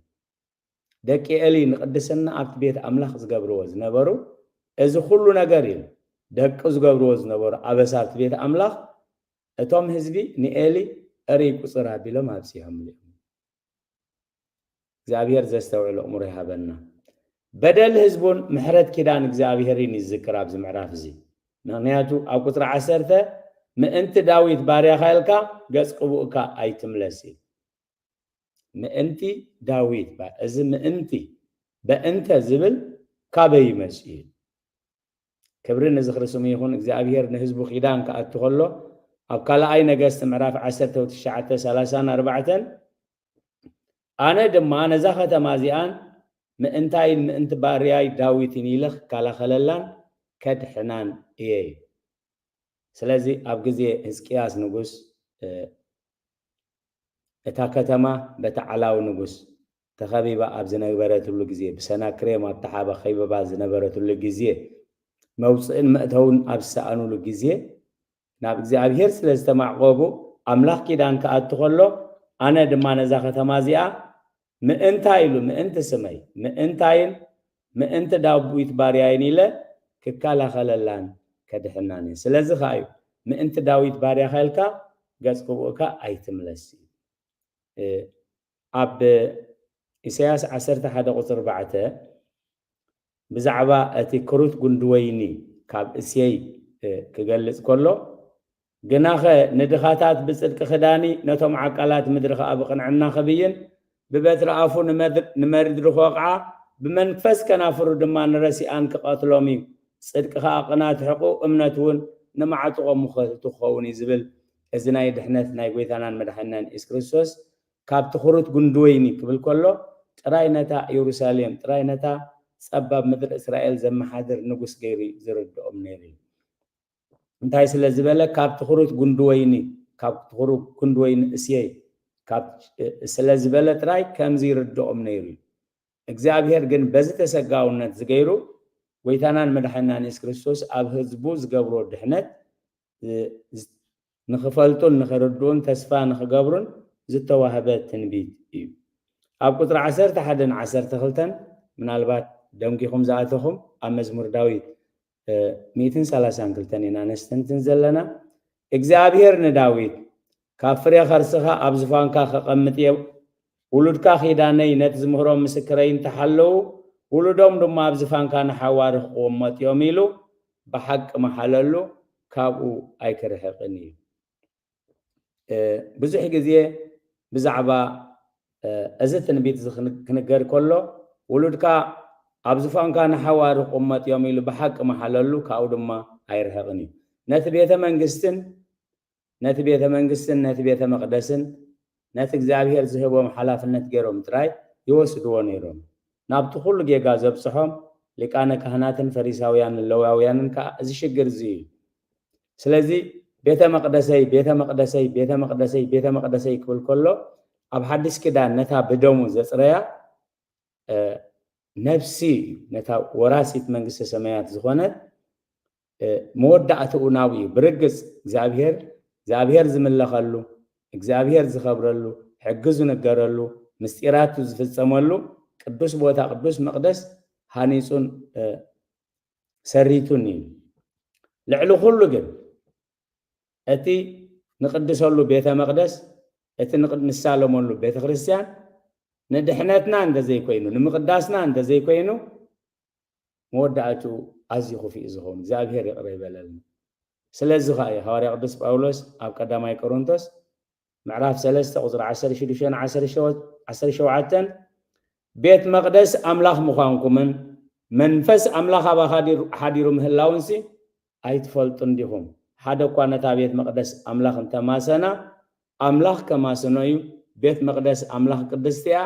ደቂ ኤሊ ንቅድስና ኣብቲ ቤት ኣምላኽ ዝገብርዎ ዝነበሩ፣ እዚ ኩሉ ነገር እዩ። ደቂ ዝገብርዎ ዝነበሩ ኣበሳ ኣብቲ ቤት ኣምላኽ፣ እቶም ህዝቢ ንኤሊ እርይ ቁጽር ኣቢሎም ኣብጺሖምሉ እዮም። እግዚኣብሔር ዘስተውዕል ኣእምሮ ይሃበና። በደል ህዝቡን ምሕረት ኪዳን እግዚኣብሔርን ይዝክር ኣብዚ ምዕራፍ እዚ። ምኽንያቱ ኣብ ቁጽሪ ዓሰርተ፣ "ምእንቲ ዳዊት ባርያኻ ኢልካ ገጽ ቅቡእካ ኣይትምለስ" እዩ። ምእንቲ ዳዊት ባ-፣ እዚ ምእንቲ፣ በእንተ ዝብል ካበይ ይመጽእ እዩ? ክብሪ ንዝኽሪ ስሙ ይኹን። እግዚኣብሔር ንህዝቡ ኪዳን ክኣቱ ከሎ፣ ኣብ ካልኣይ ነገስት ምዕራፍ ዓሰርተ ትሽዓተ፣ ሰላሳን ኣርባዕተን፣ "ኣነ ድማ ነዛ ከተማ እዚኣን ምእንታይን ምእንቲ ባርያይ ዳዊትን ኢለ ክከላኸለላን ከድሕናን እየ" እዩ። ስለዚ ኣብ ግዜ ህዝቅያስ ንጉስ፣ እ፣ እታ ከተማ በቲ ዓላዊ ንጉስ ተኸቢባ ኣብ ዝነበረትሉ ግዜ፣ ብሰናክሬም ኣብ ተሓባ ከበባ ዝነበረትሉ ግዜ፣ መውፅእን መእተውን ኣብ ዝሰኣኑሉ ግዜ፣ ናብ እግዚኣብሔር ስለ ዝተማዕቆቡ፣ ኣምላኽ ኪዳን ክኣቱ ከሎ፣ "ኣነ ድማ ነዛ ከተማ እዚኣ ምእንታ" ኢሉ፣ "ምእንቲ ስመይ፣ ምእንታይን ምእንቲ ዳዊት ባርያይን ኢለ ክከላኸለላን ከድሕናን እየ። ስለዚ ከኣ እዩ፣ ምእንቲ ዳዊት ባርያኻ ኢልካ ገጽ ቅቡእካ ኣይትምለስ" እዩ። እ፣ ኣብ ኢሳያስ ዓሰርተ ሓደ ቁጽሪ ኣርባዕተ ብዛዕባ እቲ ክሩት ጉንዲ ወይኒ ካብ እሴይ፣ እ፣ ክገልጽ ከሎ፣ "ግናኸ ንድኻታት ብጽድቂ ክዳኒ፣ ነቶም ዓቃላት ምድሪ ኸኣ ብቕንዕና ክብይን፣ ብበትሪ ኣፉ ንመድ-፣ ንመሪድሪ ክወቕዓ፣ ብመንፈስ ከናፍሩ ድማ ንረሲኣን ክቐትሎም እዩ። ጽድቂ ኸኣ ቅናት ሕቑ፣ እምነት እውን ንማዕጥቖ ምኸቱ ክኸውን እዩ" ዝብል፣ እዚ ናይ ድሕነት ናይ ጐይታናን መድሓኒናን የሱስ ክርስቶስ ካብቲ ክሩት ጉንዲ ወይኒ ክብል ከሎ፣ ጥራይ ነታ የሩሳሌም፣ ጥራይ ነታ ጸባብ ምድሪ እስራኤል ዘመሓድር ንጉስ ገይሩ እዩ ዝርድኦም ነይሩ እዩ። እንታይ ስለ ዝበለ? ካብቲ ክሩት ጉንዲ ወይኒ፣ ካብቲ ክሩት ጉንዲ ወይኒ እሴይ፣ ካብ፣ ስለ ዝበለ ጥራይ ከምዚ ይርድኦም ነይሩ እዩ። እግዚኣብሔር ግን በዚ ተሰጋውነት ዝገይሩ፣ ጐይታናን መድሓኒናን የሱስ ክርስቶስ ኣብ ህዝቡ ዝገብሮ ድሕነት፣ እ፣ ዝ-፣ ንኽፈልጡን ንኽርድኡን ተስፋ ንኽገብሩን ዝተዋህበ ትንቢት እዩ። ኣብ ቁጽሪ ዓሰርተ ሓደን ዓሰርተ ክልተን፣ ምናልባት ደንጊኹም ዝኣተኹም፣ ኣብ መዝሙር ዳዊት፣ እ፣ ሚእትን ሰላሳን ክልተን ኢና ነስተንትን ዘለና። እግዚኣብሔር ንዳዊት፣ "ካብ ፍሬ ከርስኻ ኣብ ዝፋንካ ከቐምጥ እየ፣ ውሉድካ ኪዳነይ ነቲ ዝምህሮም ምስክረይ እንተሓለዉ፣ ውሉዶም ድማ ኣብ ዝፋንካ ንሓዋሩ ክቕመጡ እዮም" ኢሉ ብሓቂ መሓለሉ፣ ካብኡ ኣይክርሕቕን እዩ። እ፣ ብዙሕ ግዜ ብዛዕባ፣ እ፣ እዚ ትንቢት እዚ ክን-፣ ክንገር ከሎ፣ "ውሉድካ ኣብ ዝፋንካ ንሓዋሩ ክቕመጡ እዮም" ኢሉ ብሓቂ መሓለሉ፣ ካብኡ ድማ ኣይርሕቕን እዩ። ነቲ ቤተ መንግስትን ነቲ ቤተ መንግስትን ነቲ ቤተ መቕደስን ነቲ እግዚኣብሔር ዝህቦም ሓላፍነት ገይሮም ጥራይ ይወስድዎ ነይሮም። ናብቲ ኩሉ ጌጋ ዘብጽሖም ሊቃነ ካህናትን ፈሪሳውያንን ለዋውያንን ከኣ እዚ ሽግር እዚ እዩ። ስለዚ "ቤተ መቕደሰይ፣ ቤተ መቕደሰይ፣ ቤተ መቕደሰይ፣ ቤተ መቕደሰይ" ክብል ከሎ፣ ኣብ ሓድሽ ኪዳን ነታ ብደሙ ዘጽረያ እ፣ ነፍሲ እዩ፣ ነታ ወራሲት መንግስተ ሰማያት ዝኾነት፣ እ፣ መወዳእትኡ ናብኡ እዩ። ብርግጽ እግዚኣብሔር፣ እግዚኣብሔር ዝምለኸሉ፣ እግዚኣብሔር ዝኸብረሉ፣ ሕጊ ዝንገረሉ፣ ምስጢራቱ ዝፍጸመሉ ቅዱስ ቦታ፣ ቅዱስ መቕደስ ሃኒጹን፣ እ፣ ሰሪቱን እዩ። ልዕሊ ኩሉ ግን እቲ ንቅድሰሉ ቤተ መቕደስ፣ እቲ ንቅ-፣ ንሳለመሉ ቤተ ክርስቲያን ንድሕነትና እንተዘይኮይኑ፣ ንምቕዳስና እንተዘይኮይኑ፣ መወዳእቱ ኣዝዩ ክፉእ እዩ ዝኸውን። እግዚኣብሔር ይቕረ ይበለልና። ስለዚ ኸኣ እዩ ሃዋርያ ቅዱስ ጳውሎስ ኣብ ቀዳማይ ቆሮንቶስ ምዕራፍ ሰለስተ ቁጽሪ ዓሰርተ ሽዱሽተን ዓሰርተ ሸውዓተን፣ "ቤት መቕደስ ኣምላኽ ምዃንኩምን መንፈስ ኣምላኽ ኣባኻ ሓዲሩ፣ ሓዲሩ ምህላውንሲ ኣይትፈልጡን ዲኹም? ሓደ እኳ ነታ ቤት መቕደስ ኣምላኽ እንተማሰና፣ ኣምላኽ ከማስኖ እዩ። ቤት መቕደስ ኣምላኽ ቅድስቲ እያ፣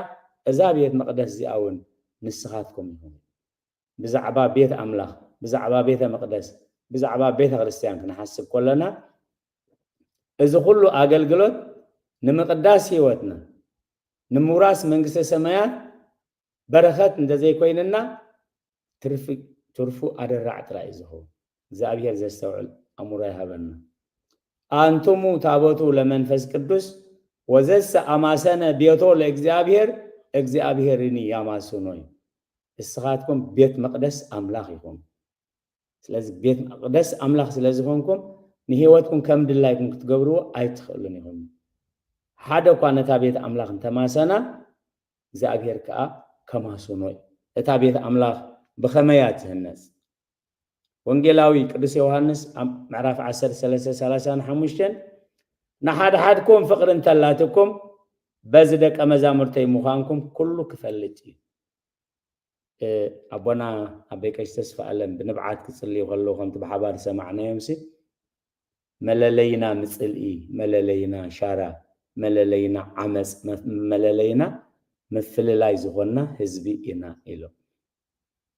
እዛ ቤት መቕደስ እዚኣ እውን ንስኻትኩም ኢኹም።" ብዛዕባ ቤት ኣምላኽ፣ ብዛዕባ ቤተ መቕደስ፣ ብዛዕባ ቤተ ክርስቲያን ክንሓስብ ከለና፣ እዚ ኩሉ ኣገልግሎት ንምቕዳስ ህይወትና ንምውራስ መንግስተ ሰማያት በረኸት እንተዘይኮይንና ትርፊ ትርፉ ኣደራዕ ጥራይ እዩ ዝኸውን። እግዚኣብሔር ዘስተውዕል ኣእምሮ ይሃበና። ኣንቱሙ ታቦቱ ለመንፈስ ቅዱስ ወዘሰ ኣማሰነ ቤቶ ለእግዚኣብሔር እግዚኣብሔርኒ ያማስኖ እዩ። እስኻትኩም ቤት መቕደስ ኣምላኽ ኢኹም። ስለዚ ቤት መቕደስ ኣምላኽ ስለ ዝኾንኩም ንህይወትኩም ከም ድላይኩም ክትገብርዎ ኣይትኽእሉን ኢኹም። ሓደ እኳ ነታ ቤት ኣምላኽ እንተማሰና እግዚኣብሔር ከዓ ከማስኖ እዩ። እታ ቤት ኣምላኽ ብኸመይ እያ ትህነጽ? ወንጌላዊ ቅዱስ ዮሃንስ ኣብ ምዕራፍ ዓሰርተ ሰለስተ ሰላሳን ሓሙሽተን ንሓድሓድኩም ፍቕሪ እንተላትኩም በዚ ደቀ መዛሙርተይ ምዃንኩም ኩሉ ክፈልጥ እዩ። ኣቦና ኣበይ ቀሽ ተስፋ ኣለም ብንብዓት ክጽልዩ ከለዉ ከምቲ ብሓባር ዝሰማዕናዮም ሲ መለለይና ምጽልኢ፣ መለለይና ሻራ፣ መለለይና ዓመፅ፣ መለለይና ምፍልላይ ዝኾንና ህዝቢ ኢና ኢሎም።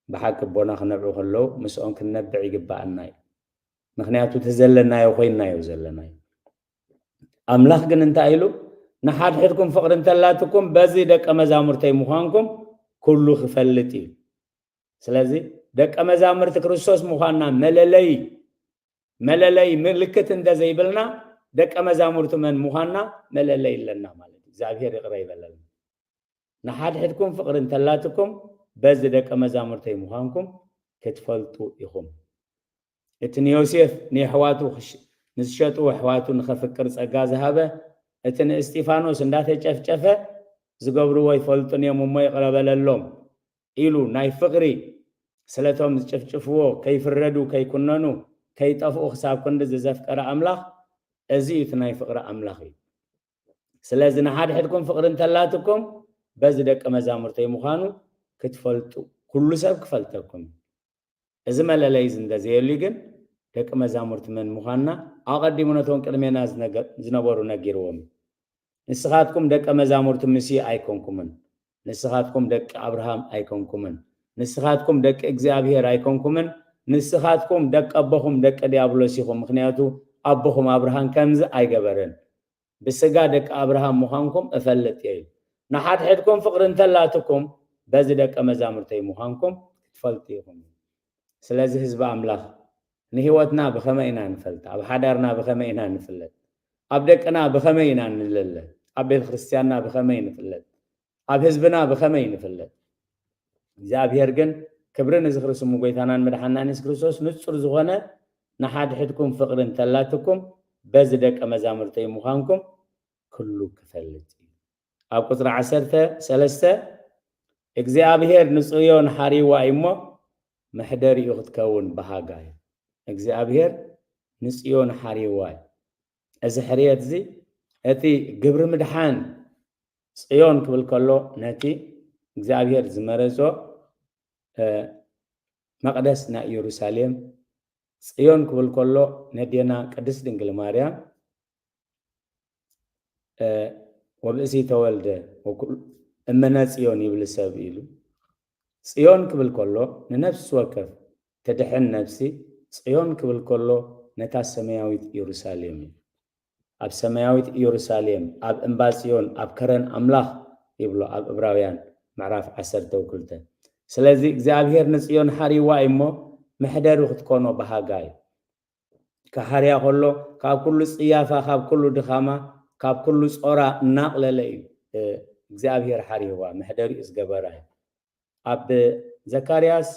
ብሓቂ ኣቦና ክነብዑ ከለዉ ምስኦም ክንነብዕ ይግባኣና እዩ። ምክንያቱ እቲ ዘለናዮ ኮይንናዮ ዘለናዮ። ኣምላኽ ግን እንታይ ኢሉ? ንሓድሕድኩም ፍቕሪ እንተላትኩም በዚ ደቀ መዛሙርተይ ምዃንኩም ኩሉ ክፈልጥ እዩ። ስለዚ ደቀ መዛሙርቲ ክርስቶስ ምዃንና መለለይ መለለይ ምልክት እንተዘይብልና ደቀ መዛሙርቱ መን ምዃንና መለለይ ኣለና ማለት እዩ። እግዚኣብሔር ይቕረ ይበለልና። ንሓድሕድኩም ፍቕሪ እንተላትኩም በዚ ደቀ መዛሙርተይ ምዃንኩም ክትፈልጡ ኢኹም። እቲ ንዮሴፍ ንየሕዋቱ ንዝሸጥዎ ኣሕዋቱ ንኸፍቅር ጸጋ ዝሃበ፣ እቲ ንእስጢፋኖስ እንዳተጨፍጨፈ ዝገብርዎ ይፈልጡን እዮም እሞ ይቕረ በለሎም ኢሉ ናይ ፍቕሪ ስለቶም ዝጭፍጭፍዎ ከይፍረዱ ከይኩነኑ ከይጠፍኡ ክሳብ ክንዲ ዘዘፍቀረ ኣምላኽ እዚ እዩ እቲ ናይ ፍቕሪ ኣምላኽ እዩ። ስለዚ ንሓድሕድኩም ፍቕሪ እንተላትኩም በዚ ደቂ መዛሙርተይ ምዃኑ ክትፈልጡ ኩሉ ሰብ ክፈልጠኩም እዩ። እዚ መለለይ እዚ እንተዘየልዩ ግን ደቂ መዛሙርቲ መን ምዃንና ኣቐዲሙ ነቶም ቅድሜና ዝነገ- ዝነበሩ ነጊርዎም እዩ። ንስኻትኩም ደቀ መዛሙርቲ ሙሴ ኣይኮንኩምን፣ ንስኻትኩም ደቂ ኣብርሃም ኣይኮንኩምን፣ ንስኻትኩም ደቂ እግዚኣብሔር ኣይኮንኩምን፣ ንስኻትኩም ደቂ ኣቦኹም ደቂ ዲያብሎስ ኢኹም፣ ምኽንያቱ ኣቦኹም ኣብርሃም ከምዚ ኣይገበረን። ብስጋ ደቂ ኣብርሃም ምዃንኩም እፈልጥ እየ ኢሉ። ንሓድሕድኩም ፍቕሪ እንተላትኩም በዚ ደቀ መዛሙርተይ ምዃንኩም ክትፈልጡ ኢኹም። ስለዚ ህዝቢ ኣምላኽ ንህይወትና ብኸመይ ኢና ንፈልጥ? ኣብ ሓዳርና ብኸመይ ኢና ንፍለጥ? ኣብ ደቅና ብኸመይ ኢና ንለለ? ኣብ ቤተ ክርስቲያንና ብኸመይ ንፍለጥ? ኣብ ህዝብና ብኸመይ ንፍለጥ? እግዚኣብሔር ግን ክብሪ ንዝኽሪ ስሙ ጎይታናን መድሓናን የሱስ ክርስቶስ ንጹር ዝኾነ ንሓድሕድኩም ፍቕሪ እንተላትኩም በዚ ደቀ መዛሙርተይ ምዃንኩም ኩሉ ክፈልጥ እዩ። ኣብ ቁጽሪ ዓሰርተ ሰለስተ እግዚኣብሔር ንጽዮን ሓሪዋ እዩ እሞ መሕደሪኡ ክትከውን ብሃጋ እዩ። እግዚኣብሔር ንጽዮን ሓሪዋ እዩ። እዚ ሕርየት እዚ እቲ ግብሪ ምድሓን ጽዮን ክብል ከሎ ነቲ እግዚኣብሔር ዝመረጾ መቕደስ ናይ ኢየሩሳሌም፣ ጽዮን ክብል ከሎ ነዴና ቅድስት ድንግል ማርያም ወብእሲ ተወልደ እመነ ጽዮን ይብል ሰብ ኢሉ ጽዮን ክብል ከሎ ንነፍሲ ወከፍ ትድሕን ነፍሲ ጽዮን ክብል ከሎ ነታ ሰማያዊት ኢየሩሳሌም እዩ። ኣብ ሰማያዊት ኢየሩሳሌም ኣብ እምባ ጽዮን ኣብ ከረን ኣምላኽ ይብሎ ኣብ እብራውያን ምዕራፍ ዓሰርተ ክልተ። ስለዚ እግዚኣብሔር ንጽዮን ሓሪዋ እዩ እሞ መሕደሪ ክትኮኖ ብሃጋ እዩ። ክሓርያ ከሎ ካብ ኩሉ ጽያፋ ካብ ኩሉ ድኻማ ካብ ኩሉ ጾራ እናቕለለ እዩ እግዚኣብሔር ሓሪዋ መሕደሪኡ ዝገበራ እዩ። ኣብ ዘካርያስ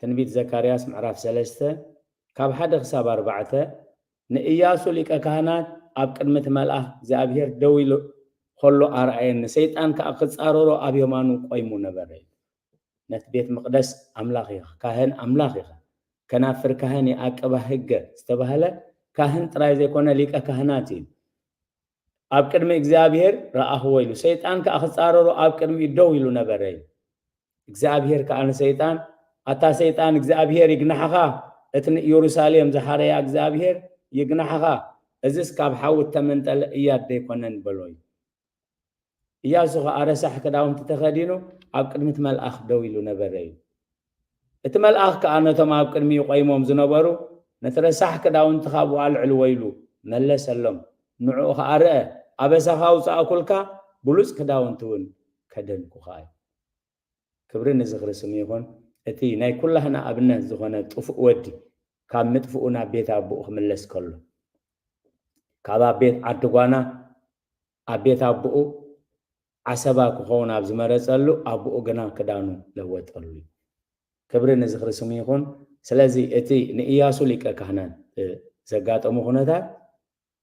ትንቢት ዘካርያስ ምዕራፍ ሰለስተ ካብ ሓደ ክሳብ ኣርባዕተ ንእያሱ ሊቀ ካህናት ኣብ ቅድሚ እቲ መልኣኽ እግዚኣብሔር ደው ኢሉ ከሎ ኣርኣየኒ፣ ሰይጣን ከኣ ክጻረሮ ኣብ የማኑ ቆይሙ ነበረ። ነቲ ቤት መቕደስ ኣምላኽ ኢኻ፣ ካህን ኣምላኽ ኢኻ፣ ከናፍር ካህን የኣቅባ ህገ ዝተባህለ ካህን ጥራይ ዘይኮነ ሊቀ ካህናት እዩ። ኣብ ቅድሚ እግዚኣብሔር ረኣኽዎ ኢሉ፣ ሰይጣን ከኣ ክጻረሮ ኣብ ቅድሚኡ ደው ኢሉ ነበረ። እግዚኣብሔር ከኣ ንሰይጣን ኣታ ሰይጣን እግዚኣብሔር ይግናሕኻ፣ እቲ ንኢየሩሳሌም ዝሓረያ እግዚኣብሔር ይግናሕኻ፣ እዝስ ካብ ሓዊ እተመንጠለ እያት ደይኮነን በሎ እዩ። እያሱ ኸኣ ረሳሕ ክዳውንቲ ተኸዲኑ ኣብ ቅድሚ እቲ መልኣኽ ደው ኢሉ ነበረ እዩ። እቲ መልኣኽ ከኣ ነቶም ኣብ ቅድሚኡ ቆይሞም ዝነበሩ ነቲ ረሳሕ ክዳውንቲ ካብኡ ኣልዕልዎ ኢሉ መለሰሎም። ንዕኡ ኸኣ ርአ፣ ኣበሳኻ ኣውጻእኩልካ፣ ብሉጽ ክዳውንቲ እውን ከደንኩኻ እዩ። ክብሪ ንዝኽሪ ስሙ ይኹን። እቲ ናይ ኩላህና ኣብነት ዝኾነ ጥፉእ ወዲ ካብ ምጥፍኡ ናብ ቤት ኣቦኡ ክምለስ ከሎ፣ ካብ ኣብ ቤት ዓዲ ጓና ኣብ ቤት ኣቦኡ ዓሰባ ክኸውን ኣብ ዝመረጸሉ፣ ኣቦኡ ግና ክዳኑ ለወጠሉ እዩ። ክብሪ ንዝኽሪ ስሙ ይኹን። ስለዚ እቲ ንኢያሱ ሊቀ ካህናት፣ እ፣ ዘጋጠሙ ኩነታት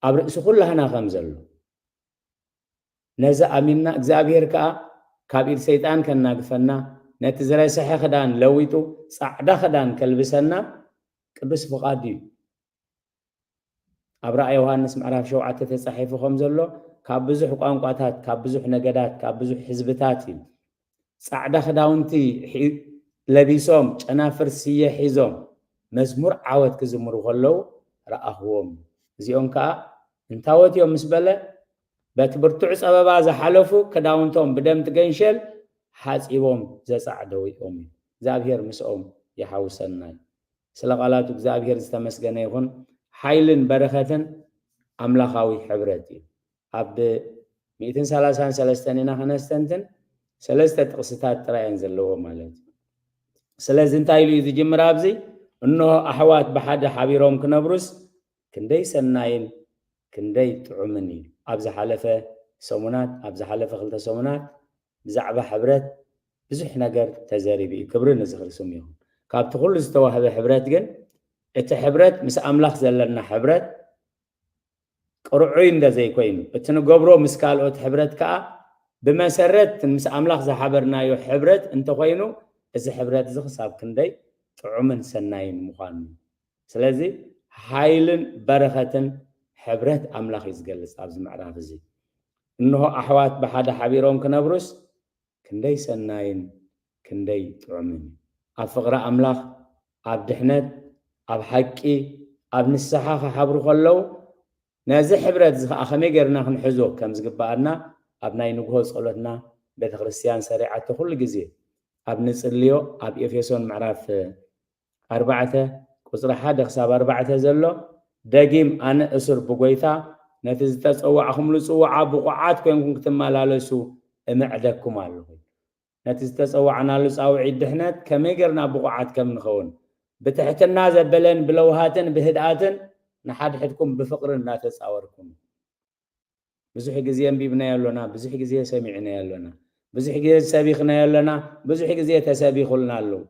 ኣብ ርእሲ ኩላህና ከም ዘሎ፣ ነዚ ኣሚንና እግዚኣብሔር ከኣ ካብ ኢድ ሰይጣን ከናግፈና፣ ነቲ ዝረስሐ ክዳን ለዊጡ ጻዕዳ ክዳን ከልብሰና ቅዱስ ፍቓዱ እዩ። ኣብ ራእይ ዮሃንስ ምዕራፍ ሸውዓተ ተጻሒፉ ከም ዘሎ፣ ካብ ብዙሕ ቋንቋታት፣ ካብ ብዙሕ ነገዳት፣ ካብ ብዙሕ ህዝብታት እዩ። ጻዕዳ ክዳውንቲ ሒ-፣ ለቢሶም፣ ጨናፍር ስየ ሒዞም፣ መዝሙር ዓወት ክዝምሩ ከለዉ ረኣኽዎም። እዚኦም ከኣ እንታወት እዮም ምስ በለ፣ በቲ ብርቱዕ ጸበባ ዝሓለፉ ክዳውንቶም ብደም ትገንሸል ሓጺቦም ዘጻዕደው እዮም። እግዚኣብሔር ምስኦም ይሓውሰና እዩ። ስለ ቃላቱ እግዚኣብሔር ዝተመስገነ ይኹን። ሓይልን በረኸትን ኣምላኻዊ ሕብረት እዩ። ኣብ ሚእትን ሰላሳን ሰለስተን ኢና ከነስተንትን፣ ሰለስተ ጥቕስታት ጥራይ እየን ዘለዎ ማለት እዩ። ስለዚ እንታይ ኢሉ እዩ ዝጅምር ኣብዚ? እንሆ ኣሕዋት ብሓደ ሓቢሮም ክነብሩስ ክንደይ ሰናይን ክንደይ ጥዑምን እዩ። ኣብ ዝሓለፈ ሰሙናት፣ ኣብ ዝሓለፈ ክልተ ሰሙናት ብዛዕባ ሕብረት ብዙሕ ነገር ተዘሪቡ እዩ። ክብሪ ንዝኽሪ ስሙ ይኹን። ካብቲ ኩሉ ዝተዋህበ ሕብረት ግን፣ እቲ ሕብረት ምስ ኣምላኽ ዘለና ሕብረት ቅርዑይ እንደ ዘይኮይኑ፣ እቲ ንገብሮ ምስ ካልኦት ሕብረት ከኣ ብመሰረት ምስ ኣምላኽ ዝሓበርናዮ ሕብረት እንተኾይኑ፣ እዚ ሕብረት እዚ ክሳብ ክንደይ ጥዑምን ሰናይን ምዃኑ እዩ። ስለዚ ሓይልን በረኸትን ሕብረት ኣምላኽ እዩ ዝገልጽ ኣብዚ ምዕራፍ እዚ። እንሆ ኣሕዋት ብሓደ ሓቢሮም ክነብሩስ ክንደይ ሰናይን ክንደይ ጥዑምን እዩ። ኣብ ፍቕሪ ኣምላኽ፣ ኣብ ድሕነት፣ ኣብ ሓቂ፣ ኣብ ንስሓ ክሓብሩ ከለዉ፣ ነዚ ሕብረት እዚ ኸዓ ከመይ ጌርና ክንሕዞ ከም ዝግብኣና ኣብ ናይ ንግሆ ጸሎትና ቤተ ክርስትያን ሰሪዓቶ ኩሉ ግዜ ኣብ ንጽልዮ ኣብ ኤፌሶን ምዕራፍ ኣርባዕተ ቁጽሪ ሓደ ክሳብ ኣርባዕተ ዘሎ ደጊም ኣነ እሱር ብጎይታ ነቲ ዝተጸዋዕኹምሉ ጽዋዓ ብቑዓት ኮይንኩም ክትመላለሱ እምዕደኩም ኣለኹ። ነቲ ዝተጸዋዕናሉ ጻውዒት ድሕነት ከመይ ጌርና ብቑዓት ከም ንኸውን ብትሕትና ዘበለን ብለውሃትን ብህድኣትን ንሓድሕድኩም ብፍቕሪ እናተጻወርኩም። ብዙሕ ግዜ ኣንቢብናዮ ኣሎና፣ ብዙሕ ግዜ ሰሚዕናዮ ኣሎና፣ ብዙሕ ግዜ ሰቢኽናዮ ኣሎና፣ ብዙሕ ግዜ ተሰቢኹልና ኣለዉ።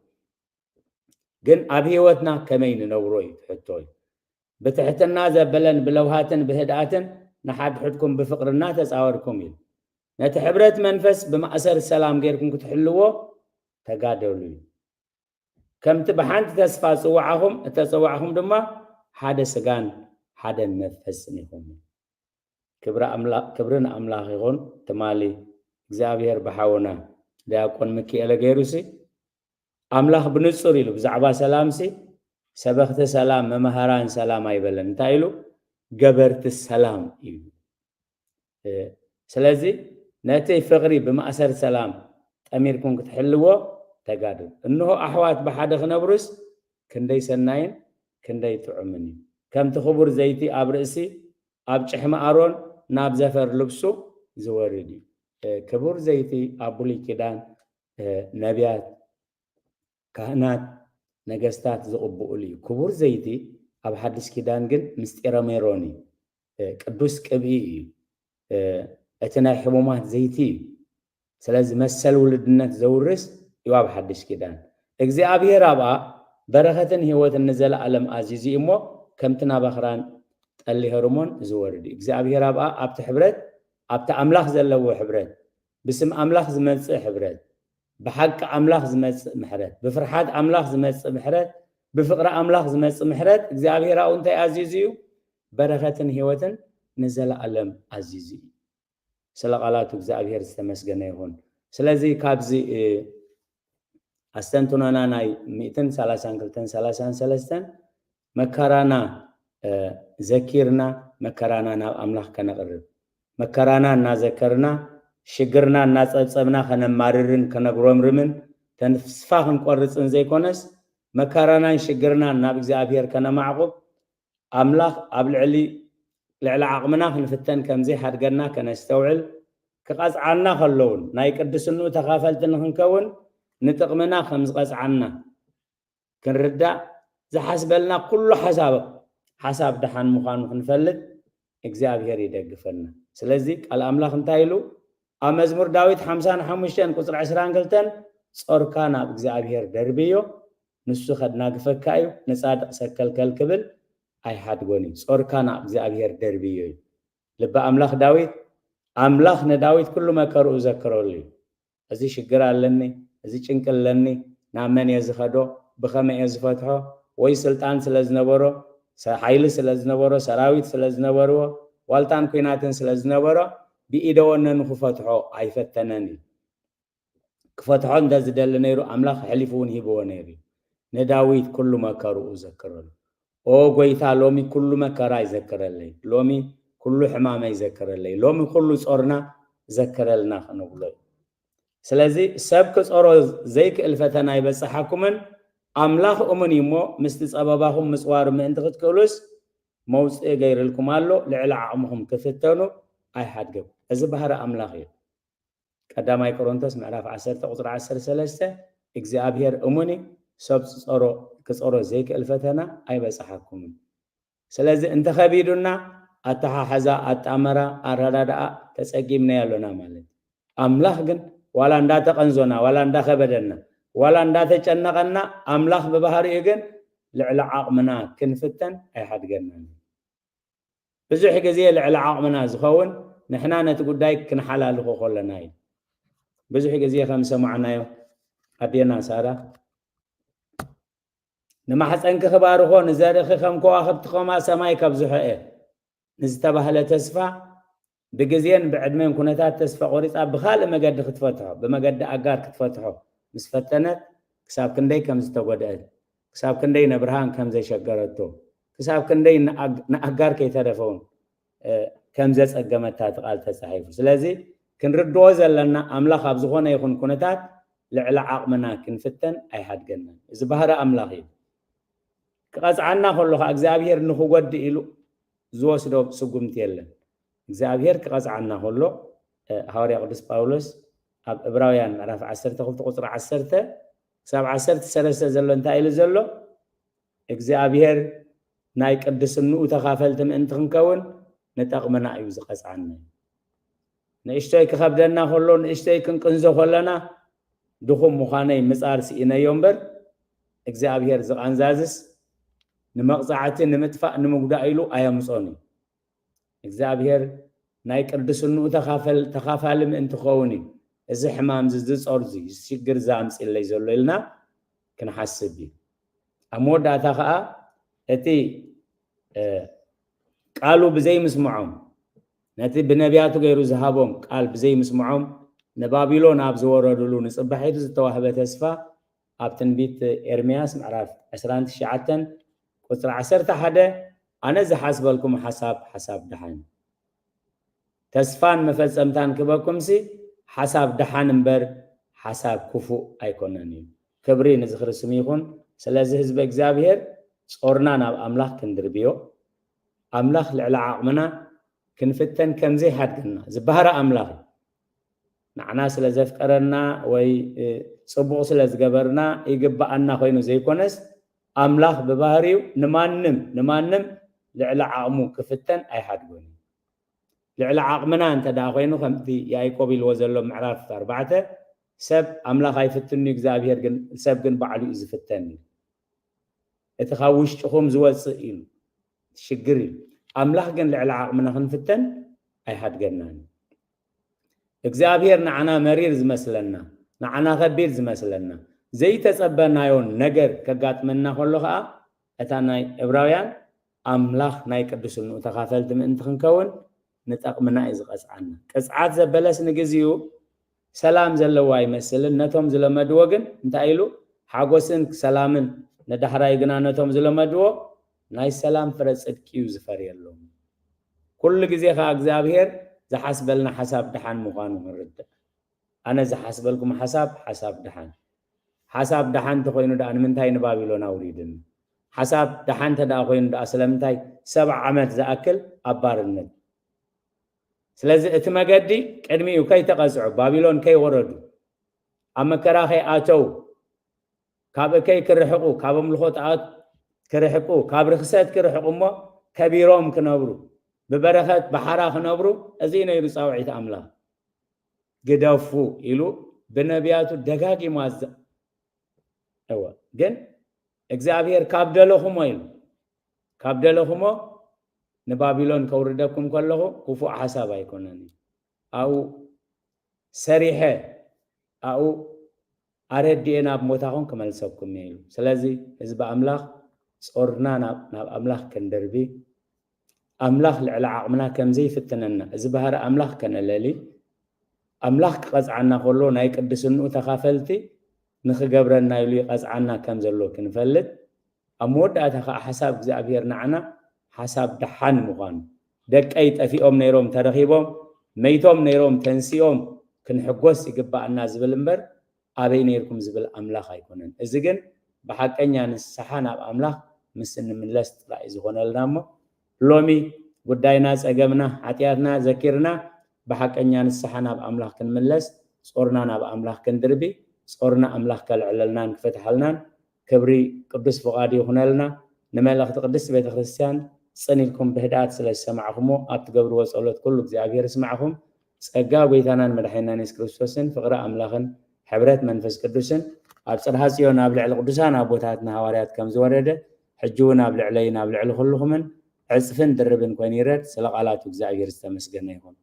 ግን ኣብ ህይወትና ከመይ ንነብሮ እዩ እቲ ሕቶ እዩ። ብትሕትና ዘበለን ብለውሃትን ብህድኣትን ንሓድሕድኩም ብፍቕሪ እናተጻወርኩም እዩ። ነቲ ሕብረት መንፈስ ብማእሰር ሰላም ጌርኩም ክትሕልዎ ተጋደሉ እዩ። ከምቲ ብሓንቲ ተስፋ ጽዋዕኹም እተጸዋዕኹም ድማ ሓደ ስጋን ሓደ መንፈስን ኢኹም። ክብሪ ኣምላ-፣ ክብሪ ንኣምላኽ ይኹን። ትማሊ እግዚኣብሔር ብሓውና ዲያቆን ምክኤለ ገይሩሲ ኣምላኽ ብንጹር ኢሉ ብዛዕባ ሰላምሲ ሰበኽቲ ሰላም፣ መምሃራን ሰላም ኣይበለን። እንታይ ኢሉ? ገበርቲ ሰላም እዩ። እ፣ ስለዚ ነቲ ፍቕሪ ብማእሰር ሰላም ጠሚርኩም ክትሕልዎ ተጋድሉ። እንሆ ኣሕዋት ብሓደ ክነብሩስ ክንደይ ሰናይን ክንደይ ጥዑምን እዩ። ከምቲ ክቡር ዘይቲ ኣብ ርእሲ፣ ኣብ ጭሕሚ ኣሮን ናብ ዘፈር ልብሱ ዝወርድ እዩ። እ፣ ክቡር ዘይቲ ኣብ ብሉይ ኪዳን፣ እ፣ ነቢያት፣ ካህናት፣ ነገስታት ዝቕብኡሉ እዩ። ክቡር ዘይቲ ኣብ ሓድሽ ኪዳን ግን ምስጢረ ሜሮን እዩ። እ፣ ቅዱስ ቅብኢ እዩ። እ፣ እቲ ናይ ሕሙማት ዘይቲ እዩ። ስለዚ መሰል ውልድነት ዘውርስ እዩ ኣብ ሓድሽ ኪዳን። እግዚኣብሔር ኣብኣ በረኸትን ህይወትን ንዘለኣለም ኣዚዙ እዩ እሞ፣ ከምቲ ናብ ኣኽራን ጠሊ ሄርሞን ዝወርድ እዩ። እግዚኣብሔር ኣብኣ ኣብቲ ሕብረት፣ ኣብቲ ኣምላኽ ዘለዎ ሕብረት፣ ብስም ኣምላኽ ዝመጽእ ሕብረት፣ ብሓቂ ኣምላኽ ዝመጽእ ምሕረት፣ ብፍርሓት ኣምላኽ ዝመጽእ ምሕረት፣ ብፍቕሪ ኣምላኽ ዝመጽእ ምሕረት እግዚኣብሔር ኣብኡ እንታይ ኣዚዙ እዩ? በረኸትን ህይወትን ንዘለኣለም ኣዚዙ እዩ። ስለ ቃላቱ እግዚኣብሔር ዝተመስገነ ይኹን። ስለዚ ካብዚ፣ እ፣ ኣስተንትኖና ናይ ሚእትን ሰላሳን ክልተን ሰላሳን ሰለስተን መከራና፣ እ፣ ዘኪርና መከራና ናብ ኣምላኽ ከነቕርብ፣ መከራና እናዘከርና ሽግርና እናጸብጸብና ከነማርርን ከነጉረምርምን ተስፋ ክንቆርጽን ዘይኮነስ መከራናን ሽግርናን ናብ እግዚኣብሔር ከነማዕቁብ ኣምላኽ ኣብ ልዕሊ ልዕሊ ዓቕምና ክንፍተን ከም ዘይሓድገና ከነስተውዕል፣ ክቐጽዓና ከለውን ናይ ቅድስንኡ ተኻፈልቲ ንኽንከውን ንጥቕምና ከም ዝቐጽዓና ክንርዳእ፣ ዝሓስበልና ኩሉ ሓሳብ፣ ሓሳብ ደሓን ምዃኑ ክንፈልጥ እግዚኣብሔር ይደግፈና። ስለዚ ቃል ኣምላኽ እንታይ ኢሉ? ኣብ መዝሙር ዳዊት ሓምሳን ሓሙሽተን ቁጽሪ ዕስራን ክልተን፣ "ጾርካ ናብ እግዚኣብሔር ደርብዮ፣ ንሱ ከድናግፈካ እዩ፣ ንጻድቕ ሰከልከል ክብል ኣይሓድጎን እዩ። ጾርካ ናብ እግዚኣብሔር ደርብዮ" እዩ። ልቢ ኣምላኽ ዳዊት፣ ኣምላኽ ንዳዊት ኩሉ መከርኡ ዘክረሉ እዩ። "እዚ ሽግር ኣለኒ፣ እዚ ጭንቂ ኣለኒ፣ ናብ መን እየ ዝኸዶ? ብኸመይ እየ ዝፈትሖ?" ወይ ስልጣን ስለ ዝነበሮ፣ ሰ-፣ ሓይሊ ስለ ዝነበሮ፣ ሰራዊት ስለ ዝነበርዎ፣ ዋልታን ኲናትን ስለ ዝነበሮ፣ ብኢደ ወነኑ ክፈትሖ ኣይፈተነን እዩ። ክፈትሖ እንተ ዝደሊ ነይሩ፣ ኣምላኽ ኣሕሊፉ እውን ሂብዎ ነይሩ እዩ። ንዳዊት ኩሉ መከርኡ ዘክረሉ። "ኦ ጎይታ፣ ሎሚ ኩሉ መከራ ይዘክረለይ፣ ሎሚ ኩሉ ሕማመይ ዘክረለይ፣ ሎሚ ኩሉ ጾርና ዘክረልና" ክንብሎ እዩ። ስለዚ ሰብ ክጾሮ ዘይክእል ፈተና ይበጽሓኩምን፣ ኣምላኽ እሙን እዩ እሞ፣ ምስቲ ጸበባኹም ምጽዋሩ ምእንቲ ክትክእሉስ፣ መውጽኢ ገይርልኩም ኣሎ፣ ልዕሊ ዓቕምኹም ክፍተኑ ኣይሓድገኩም። እዚ ባህሪ ኣምላኽ እዩ። ቀዳማይ ቆሮንቶስ ምዕራፍ ዓሰርተ ቁጽሪ ዓሰርተ ሰለስተ፣ "እግዚኣብሔር እሙን እዩ፣ ሰብ ዝጾሮ፣ ክጾሮ ዘይክእል ፈተና ኣይበጽሓኩምን። ስለዚ እንተኸቢዱና፣ ኣተሓሕዛ፣ ኣጣመራ፣ ኣረዳድኣ ተጸጊምናዮ ኣሎና" ማለት እዩ። ኣምላኽ ግን ዋላ እንዳተቐንዞና፣ ዋላ እንዳኸበደና፣ ዋላ እንዳተጨነቐና፣ ኣምላኽ ብባህሪኡ ግን ልዕሊ ዓቕምና ክንፍተን ኣይሓድገናን እዩ። ብዙሕ ግዜ ልዕሊ ዓቕምና ዝኸውን ንሕና ነቲ ጉዳይ ክንሓላልኾ ከለና እዩ። ብዙሕ ግዜ ከም ዝሰማዕናዮ፣ ኣዴና ሳራ፣ "ንማሕፀንኪ ክባርኾ፣ ንዘርእኺ ከም ከዋኽብቲ ከማ ሰማይ ከብዝሖ እየ" ንዝተባህለ ተስፋ፣ ብግዜን ብዕድመን ኩነታት ተስፋ ቆሪፃ ብኻልእ መገዲ ክትፈትሖ፣ ብመገዲ ኣጋር ክትፈትሖ ምስ ፈተነት፣ ክሳብ ክንደይ ከም ዝተጎድአት፣ ክሳብ ክንደይ ንብርሃን ከም ዘሸገረቶ፣ ክሳብ ክንደይ ንኣግ-፣ ንኣጋር ከይተረፈውን፣ እ፣ ከም ዘጸገመታ እቲ ቃል ተጻሒፉ። ስለዚ ክንርድኦ ዘለና፣ ኣምላኽ ኣብ ዝኾነ ይኹን ኩነታት ልዕሊ ዓቕምና ክንፍተን ኣይሓድገናን። እዚ ባህሪ ኣምላኽ እዩ። ክቐጽዓና ከሎ ኸኣ እግዚኣብሔር ንኽጎድእ ኢሉ ዝወስዶ ስጉምቲ የለን። እግዚኣብሔር ክቐጽዓና ከሎ፣ እ፣ ሃዋርያ ቅዱስ ጳውሎስ ኣብ ዕብራውያን ምዕራፍ ዓሰርተ ክልተ ቁጽሪ ዓሰርተ ክሳብ ዓሰርተ ሰለስተ ዘሎ እንታይ ኢሉ ዘሎ? እግዚኣብሔር ናይ ቅድስንኡ ተኻፈልቲ ምእንቲ ክንከውን ንጠቕምና እዩ ዝቐጽዓና። ንእሽቶይ ክኸብደና ከሎ፣ ንእሽቶይ ክንቅንዞ ከለና፣ ድኹም ምዃነይ ምጻር ስኢነዮ እምበር፣ እግዚኣብሔር ዝቓንዛዝስ ንመቕጻዕቲ፣ ንምጥፋእ፣ ንምጉዳእ ኢሉ ኣየምጾን እዩ። እግዚኣብሔር ናይ ቅድስንኡ ተኻፈል-፣ ተኻፋሊ ምእንቲ ክኸውን እዩ እዚ ሕማም እዚ፣ ዝጾር እዚ፣ እዚ ሽግር እዚ ኣምጺእለይ ዘሎ ኢልና ክንሓስብ እዩ። ኣብ መወዳእታ ኸኣ እቲ፣ እ፣ ቃሉ ብዘይምስምዖም፣ ነቲ ብነቢያቱ ገይሩ ዝሃቦም ቃል ብዘይምስምዖም፣ ንባቢሎን ኣብ ዝወረዱሉ ንጽባሒቱ ዝተዋህበ ተስፋ፣ ኣብ ትንቢት ኤርምያስ ምዕራፍ ዕስራን ትሽዓተን ቁጽሪ ዓሰርተ ሓደ፣ "ኣነ ዝሓስበልኩም ሓሳብ፣ ሓሳብ ደሓን፣ ተስፋን መፈጸምታን ክበኩምሲ፣ ሓሳብ ደሓን እምበር ሓሳብ ክፉእ ኣይኮነን እዩ። ክብሪ ንዝኽሪ ስም ይኹን። ስለዚ ህዝቢ እግዚኣብሔር ጾርና ናብ ኣምላኽ ክንድርብዮ፣ ኣምላኽ ልዕሊ ዓቕምና ክንፍተን ከም ዘይሓድገና ዝበሃረ ኣምላኽ እዩ። ንዓና ስለ ዘፍቀረና ወይ፣ እ፣ ጽቡቕ ስለ ዝገበርና ይግብኣና ኮይኑ ዘይኮነስ፣ ኣምላኽ ብባህሪኡ ንማንም፣ ንማንም ልዕሊ ዓቕሙ ክፍተን ኣይሓድጎን እዩ። ልዕሊ ዓቕምና እንተ ደኣ ኮይኑ፣ ከምቲ ያዕቆብ ኢልዎ ዘሎ ምዕራፍ ኣርባዕተ፣ ሰብ ኣምላኽ ኣይፍትንዩ፣ እግዚኣብሔር ግን፣ ሰብ ግን ባዕሉ እዩ ዝፍተን እዩ። እቲ ካብ ውሽጥኹም ዝወጽእ እዩ፣ ሽግር እዩ። ኣምላኽ ግን ልዕሊ ዓቕምና ክንፍተን ኣይሓድገናን እዩ። እግዚኣብሔር ንዓና መሪር ዝመስለና፣ ንዓና ከቢድ ዝመስለና፣ ዘይተጸበናዮ ነገር ከጋጥመና ከሎ ኸኣ፣ እታ ናይ ዕብራውያን ኣምላኽ ናይ ቅድስንኡ ተኻፈልቲ ምእንቲ ክንከውን ንጠቕምና እዩ ዝቐጽዓና። ቅጽዓት ዘበለስ ንግዚኡ ሰላም ዘለዎ ኣይመስልን። ነቶም ዝለመድዎ ግን እንታይ ኢሉ? ሓጎስን ሰላምን ንዳሕራይ ግና ነቶም ዝለመድዎ ናይ ሰላም ፍረ ጽድቂ እዩ ዝፈርየሎም። ኩሉ ግዜ ኸኣ እግዚኣብሔር ዝሓስበልና ሓሳብ ደሓን ምዃኑ ክንርዳእ። ኣነ ዝሓስበልኩም ሓሳብ፣ ሓሳብ ደሓን። ሓሳብ ደሓን እንተኾይኑ ደኣ ንምንታይ ንባቢሎን ኣውሪድኒ? ሓሳብ ደሓን እንተ ደኣ ኮይኑ ደኣ ስለምንታይ ሰብዓ ዓመት ዝኣክል ኣብ ባርነት? ስለዚ እቲ መገዲ ቅድሚኡ ከይተቐጽዑ፣ ባቢሎን ከይወረዱ፣ ኣብ መከራ ከይኣተው፣ ካብ እከይ ክርሕቁ፣ ካብ ኣምልኾ ጣዖት ክርሕቁ፣ ካብ ርኽሰት ክርሕቁ እሞ ከቢሮም ክነብሩ፣ ብበረኸት ብሓራ ክነብሩ፣ እዚ እዩ ነይሩ ጻውዒት ኣምላኽ። ግደፉ ኢሉ ብነቢያቱ ደጋጊሙ ኣዘ-፣ እወ፣ ግን እግዚኣብሔር ካብ ደለኹሞ ኢሉ፣ ካብ ደለኹሞ ንባቢሎን ከውርደኩም ከለኹ ክፉእ ሓሳብ ኣይኮነን እዩ። ኣብኡ ሰሪሐ፣ ኣብኡ ኣረዲኤ ናብ ቦታኹም ክመልሰኩም እየ ኢሉ። ስለዚ ህዝቢ ኣምላኽ ጾርና ናብ፣ ናብ ኣምላኽ ክንድርቢ፣ ኣምላኽ ልዕሊ ዓቕምና ከም ዘይፍትነና፣ እዚ ባህሪ ኣምላኽ ከነለሊ፣ ኣምላኽ ክቐጽዓና ከሎ ናይ ቅድስንኡ ተኻፈልቲ ንኽገብረና ኢሉ ይቐጽዓና ከም ዘሎ ክንፈልጥ፣ ኣብ መወዳእታ ኸዓ ሓሳብ እግዚኣብሔር ንዓና ሓሳብ ደሓን ምዃኑ፣ ደቀይ ጠፊኦም ነይሮም ተረኺቦም፣ መይቶም ነይሮም ተንሲኦም ክንሕጎስ ይግባኣና ዝብል እምበር ኣበይ ነይርኩም ዝብል ኣምላኽ ኣይኮነን። እዚ ግን ብሓቀኛ ንስሓ ናብ ኣምላኽ ምስ እንምለስ ጥራይ እዩ ዝኾነልና እሞ፣ ሎሚ ጉዳይና፣ ጸገምና፣ ሓጢኣትና ዘኪርና ብሓቀኛ ንስሓ ናብ ኣምላኽ ክንምለስ፣ ጾርና ናብ ኣምላኽ ክንድርቢ፣ ጾርና ኣምላኽ ከልዕለልናን ክፈትሓልናን ክብሪ ቅዱስ ፍቓዱ ይኹነልና። ንመልእኽቲ ቅድስቲ ቤተ ክርስቲያን ጽን ኢልኩም ብህድኣት ስለ ዝሰማዕኹሞ፣ ኣብ ትገብርዎ ጸሎት ኩሉ እግዚኣብሔር ይስማዕኹም። ጸጋ ጐይታናን መድሓኒናን የሱስ ክርስቶስን ፍቕሪ ኣምላኽን ሕብረት መንፈስ ቅዱስን ኣብ ጽርሃ ጽዮን ኣብ ልዕሊ ቅዱሳን ኣቦታትና ሃዋርያት ከም ዝወረደ፣ ሕጂ እውን ኣብ ልዕለይን ኣብ ልዕሊ ኩልኹምን ዕጽፍን ድርብን ኮይኑ ይረድ። ስለ ቃላቱ እግዚኣብሔር ዝተመስገነ ይኹን።